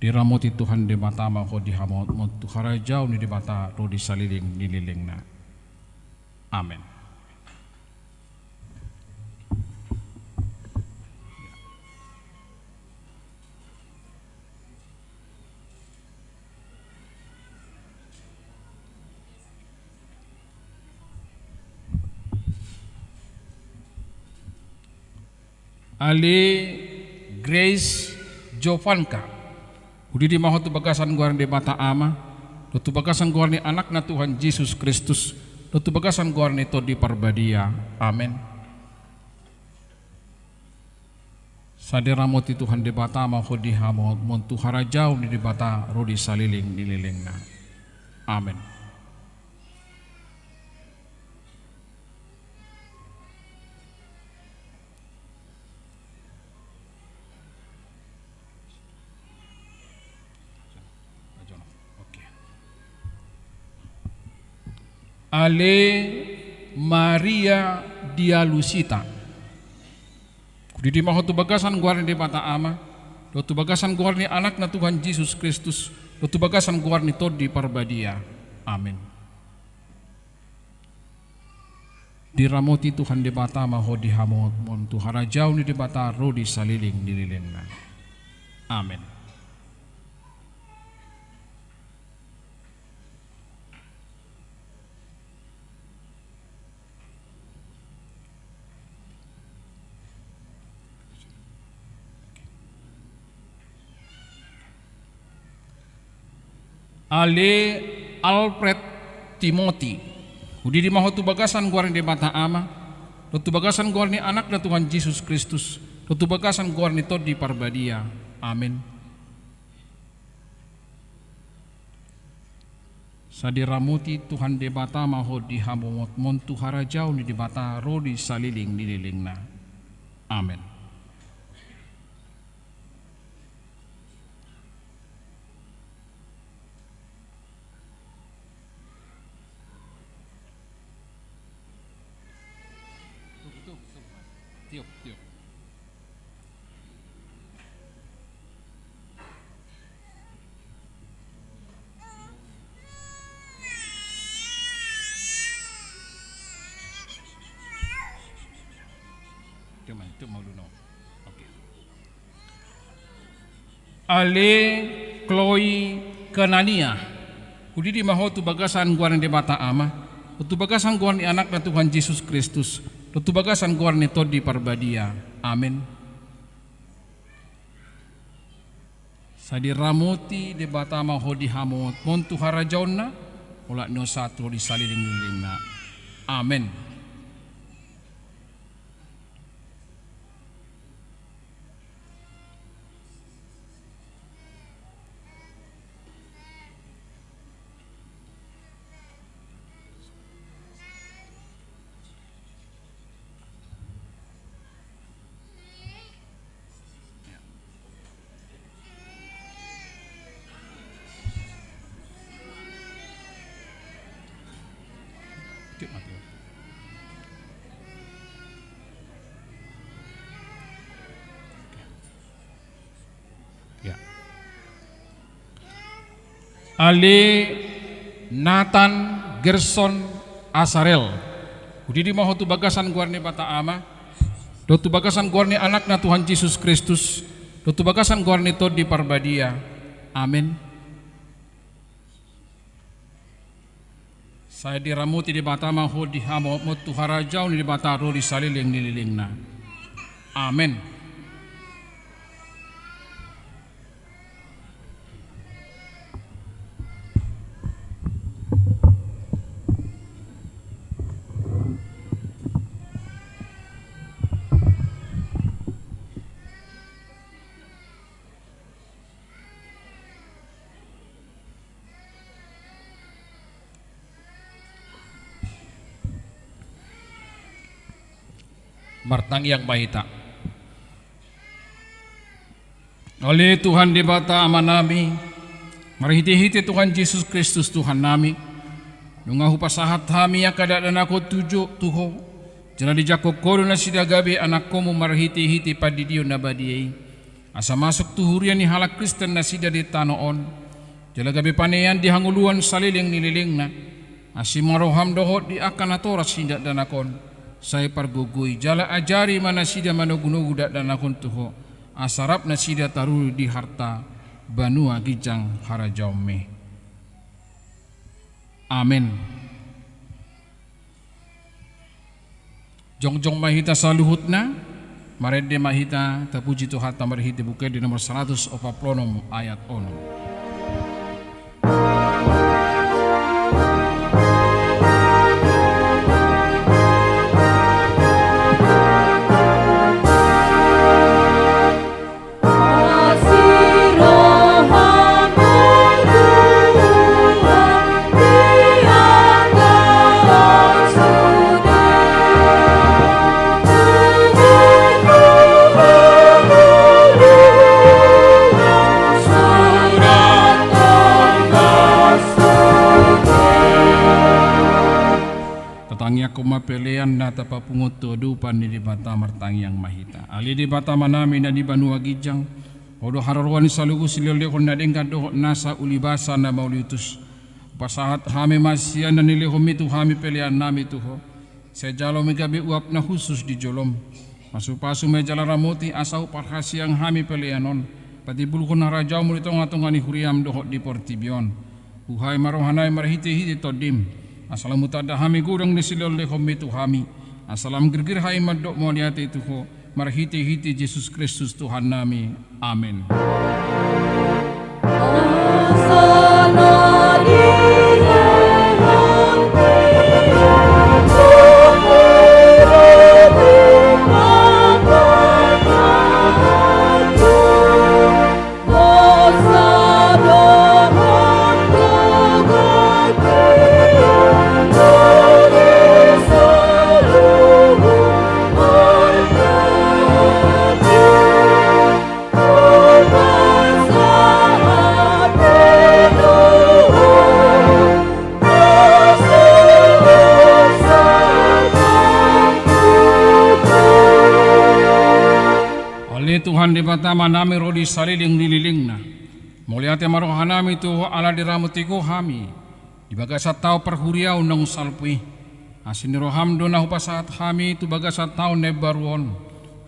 Diramoti Tuhan Debata ma ho di hamu, tu harajaon ni Debata ro di saleleng ni lelengna. Amen. Ale Grace Jovanka. Hudidi ma ho tu bagasan goar ni Debata Ama, dohot tu bagasan goar ni Anakna Tuhan Jesus Kristus, dohot tu bagasan goar ni Tondi Parbadia. Amen. Sai diramoti Tuhan Debata ma ho di hamu, tu harajaon ni Debata ro di saleleng ni lelengna. Amen. Ale Maria Dialusita. Hudidi ma ho tu bagasan goar ni Debata Ama, dohot tu bagasan goar ni Anakna Tuhan Jesus Kristus, dohot tu bagasan goar ni Tondi Parbadia. Amen. Diramoti Tuhan Debata ma ho di hamu, tu harajaon ni Debata ro di saleleng ni lelengna. Amen. Ale Alfred Timothy. Hudidi ma ho tu bagasan goar ni Debata Ama, dohot tu bagasan goar ni Anakna Tuhan Jesus Kristus, dohot tu bagasan goar ni Tondi Parbadia. Amen. Sai diramoti Tuhan Debata ma ho di hamu, tu harajaon ni Debata ro di saleleng ni lelengna. Amen. Tiup, tiup. Tiup ma, tiup ma ulumu. Oke. Ale Chloe Kanania. Hudidi ma ho tu bagasan goar ni Debata Ama, dohot tu bagasan goar ni Anakna Tuhan Jesus Kristus, dohot tu bagasan goar ni Tondi Parbadia. Amen. Sai diramoti Debata ma ho di hamu, tu harajaonna, olat ni on sahat ro di saleleng ni lelengna. Amen. Ya. Ale Nathan Gerson Asarel. Hudidi ma ho tu bagasan goar ni Debata Ama, Dohot tu bagasan goar ni Anakna Tuhan Jesus Kristus, dohot tu bagasan goar ni Tondi Parbadia. Amen. Sai diramoti Debata ma ho di hamu, ma tu harajaon ni Debata ro di saleleng ni lelengna. Amen. Martangiang ma hita. Ale Tuhan Debata Amanami, marhitehite Tuhan Jesus Kristus Tuhannami, nunga hupasahat hami angka dakdanak on tu jo-, tu Ho, jala dijangkon Ho do nasida gabe anakkonmu marhitehite pandidion na badia i, asa masuk tu huria ni halak Kristen nasida di tano on, jala gabe panean di hangoluan saleleng ni lelengna, asi ma roham dohot di angka natoras ni dakdanak on, sai pargogoi jala ajari ma nasida manogunogu dakdanak on tu Ho, asa rap nasida taruli di harta banua ginjang harajaonmi. Amen. Jongjong ma hita saluhutna, marende ma hita, tapuji Tuhanta marhite Buku Ende nomor saratus opat pulu onom ayat onom. Tatangiangkon ma pelean na tapapungu tu adopan ni Debata, martangiang ma hita. Ale Debata Amanami na di banua ginjang, Ho do haroroan ni saluhut silehonlehon na denggan dohot nasa ulibasa na mauliutus. Hupasahat hami ma sian na nilehonmi tu hami peleannami tu Ho. Sai jalomi gabe uap na hushus di jolom. Pasupasu ma i jala ramoti asa huparhaseang hami pelean on patimbulhon harajaonmu di tongatonga ni huriam dohot di portibi on. Buhai ma rohanami marhitehite Tondim, asa lam hutanda hami godang ni silehonlehonmi tu hami, asa lam girgir hami mandok mauliate tu Ho, marhitehite Jesus Kristus Tuhannami. Amen. Ale Tuhan Debata Amanami ro di saleleng ni lelengna. Mauliate ma rohanami tu Ho ala diramoti Ho hami di bagasan taon parhuriaon naung salpu i. Asi ni roham do na hupasahat hami tu bagasan taon na imbaru on.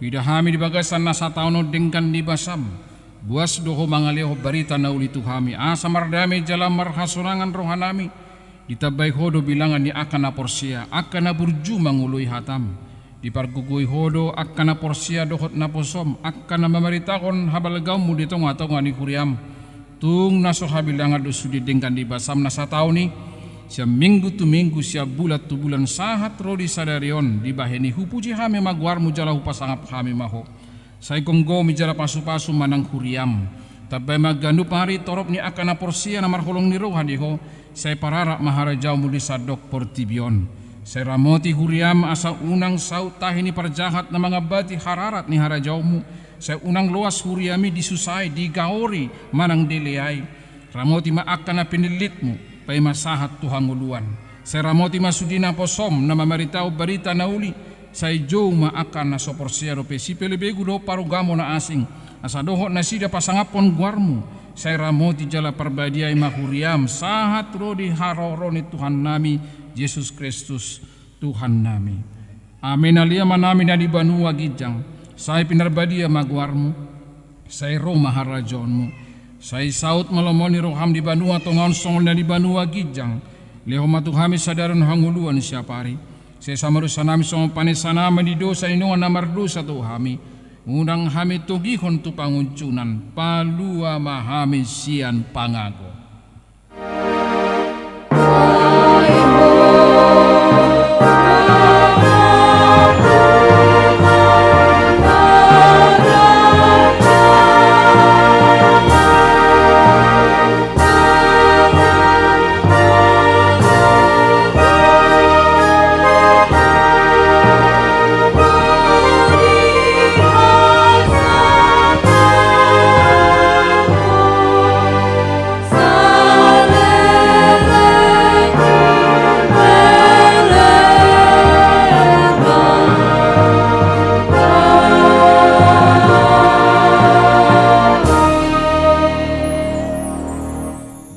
Huida hami di bagasan na sataon on denggan ni basam. Boas do Ho mangalehon barita na uli tu hami, asa mardame jala marhasonangan rohanami. Ditambai Ho do bilangan ni angka na porsea, angka na burju mangoloi hatam. Dipargogoi Ho do angka na porsea dohot naposom, angka na mamaritahon habalgaonmu di tongatonga ni huriam. Tung na so habilangan do sude denggan ni basam na sataon i, sian minggu tu minggu, sian bulan tu bulan, sahat ro di sadari on, dibahen i hupuji hami ma goarmu jala hupasangap hami ma Ho. Sai gomgomi jala pasupasu ma nang huriam. Tambai ma ganup ari torop ni angka na porsea na marholong ni roha di Ho, sai pararat ma harajaonmu di sandok portibi on. Sai ramoti huriam asa unang saut tahi ni parjahat na mangambati hararat ni harajaonmu, sai unang loas huriam i disusai, digaori manang dileai. Ramoti ma angka na pinillitmu, paima sahat tu hangoluan. Sai ramoti ma sude naposom na mamaritahon barita na uli, sai jou ma angka na so porsea dope sipelebegu dohot parugamo na asing, asa dohot nasida pasangaphon goarmu, sai ramoti jala parbadiai ma huriam sahat ro di haroro ni Tuhannami Jesus Kristus Tuhannami. Amen. Ale Amanami na di banua ginjang, sai pinarbadia ma goarmu, sai ro ma harajaonmu, sai saut ma lomo ni roham di banua tonga on songon na di banua ginjang. Lehon ma tu hami sadari on hangoluan siapari. Sesa ma dosanami songon panesanami di dosa ni dongan na mardosa tu hami. Unang hami togihon tu pangunjunan, palua ma hami sian pangago.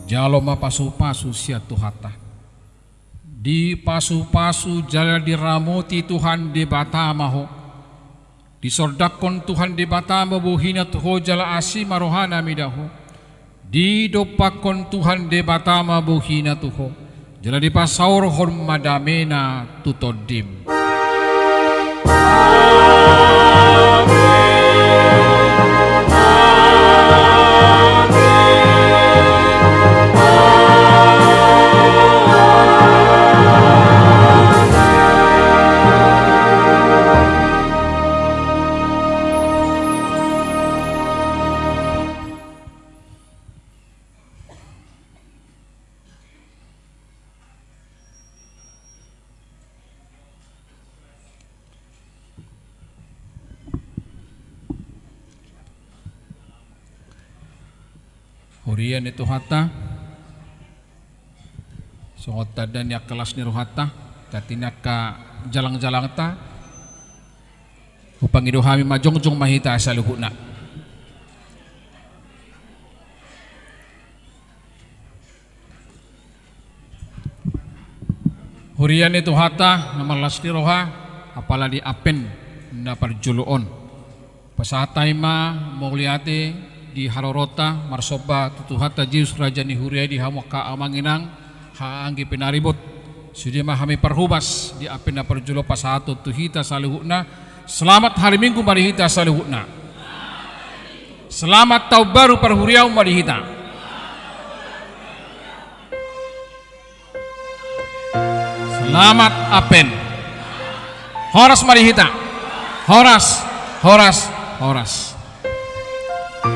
Jalo ma pasupasu sian Tuhanta. Dipasupasu jala diramoti Tuhan Debata ma ho. Disondangkon Tuhan Debata ma bohina tu ho jala asi ma rohana mida ho. Didompakkon Tuhan Debata ma bohina tu ho, jala dipasaorhon ma damena tu tondim. Huria ni Tuhanta, songon tanda ni angka las ni rohanta, tanda ni angka jalang-jalangta, hupangido hami ma jongjong ma hita saluhutna. Huria ni Tuhanta na marlas ni roha, apala di Advent na parjolo on, pasahat hami ma mauliate di haroroanta, marsomba tu Tuhanta Jesus Raja ni huria i, di hamu angka amang inang, haha anggi pinaribot. Sude ma hami parhobas di Advent na parjolo pasahathon tu hita saluhutna. Selamat hari Minggu ma di hita saluhutna. Selamat Taon Baru parhuriaon ma di hita. Selamat Advent. Horas ma di hita. Horas, horas, horas.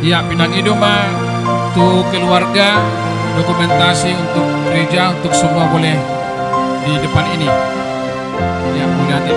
Ia, pinangido ma tu keluarga dokumentasi untuk gereja, untuk semua boleh di depan ini. Ia, mauliate.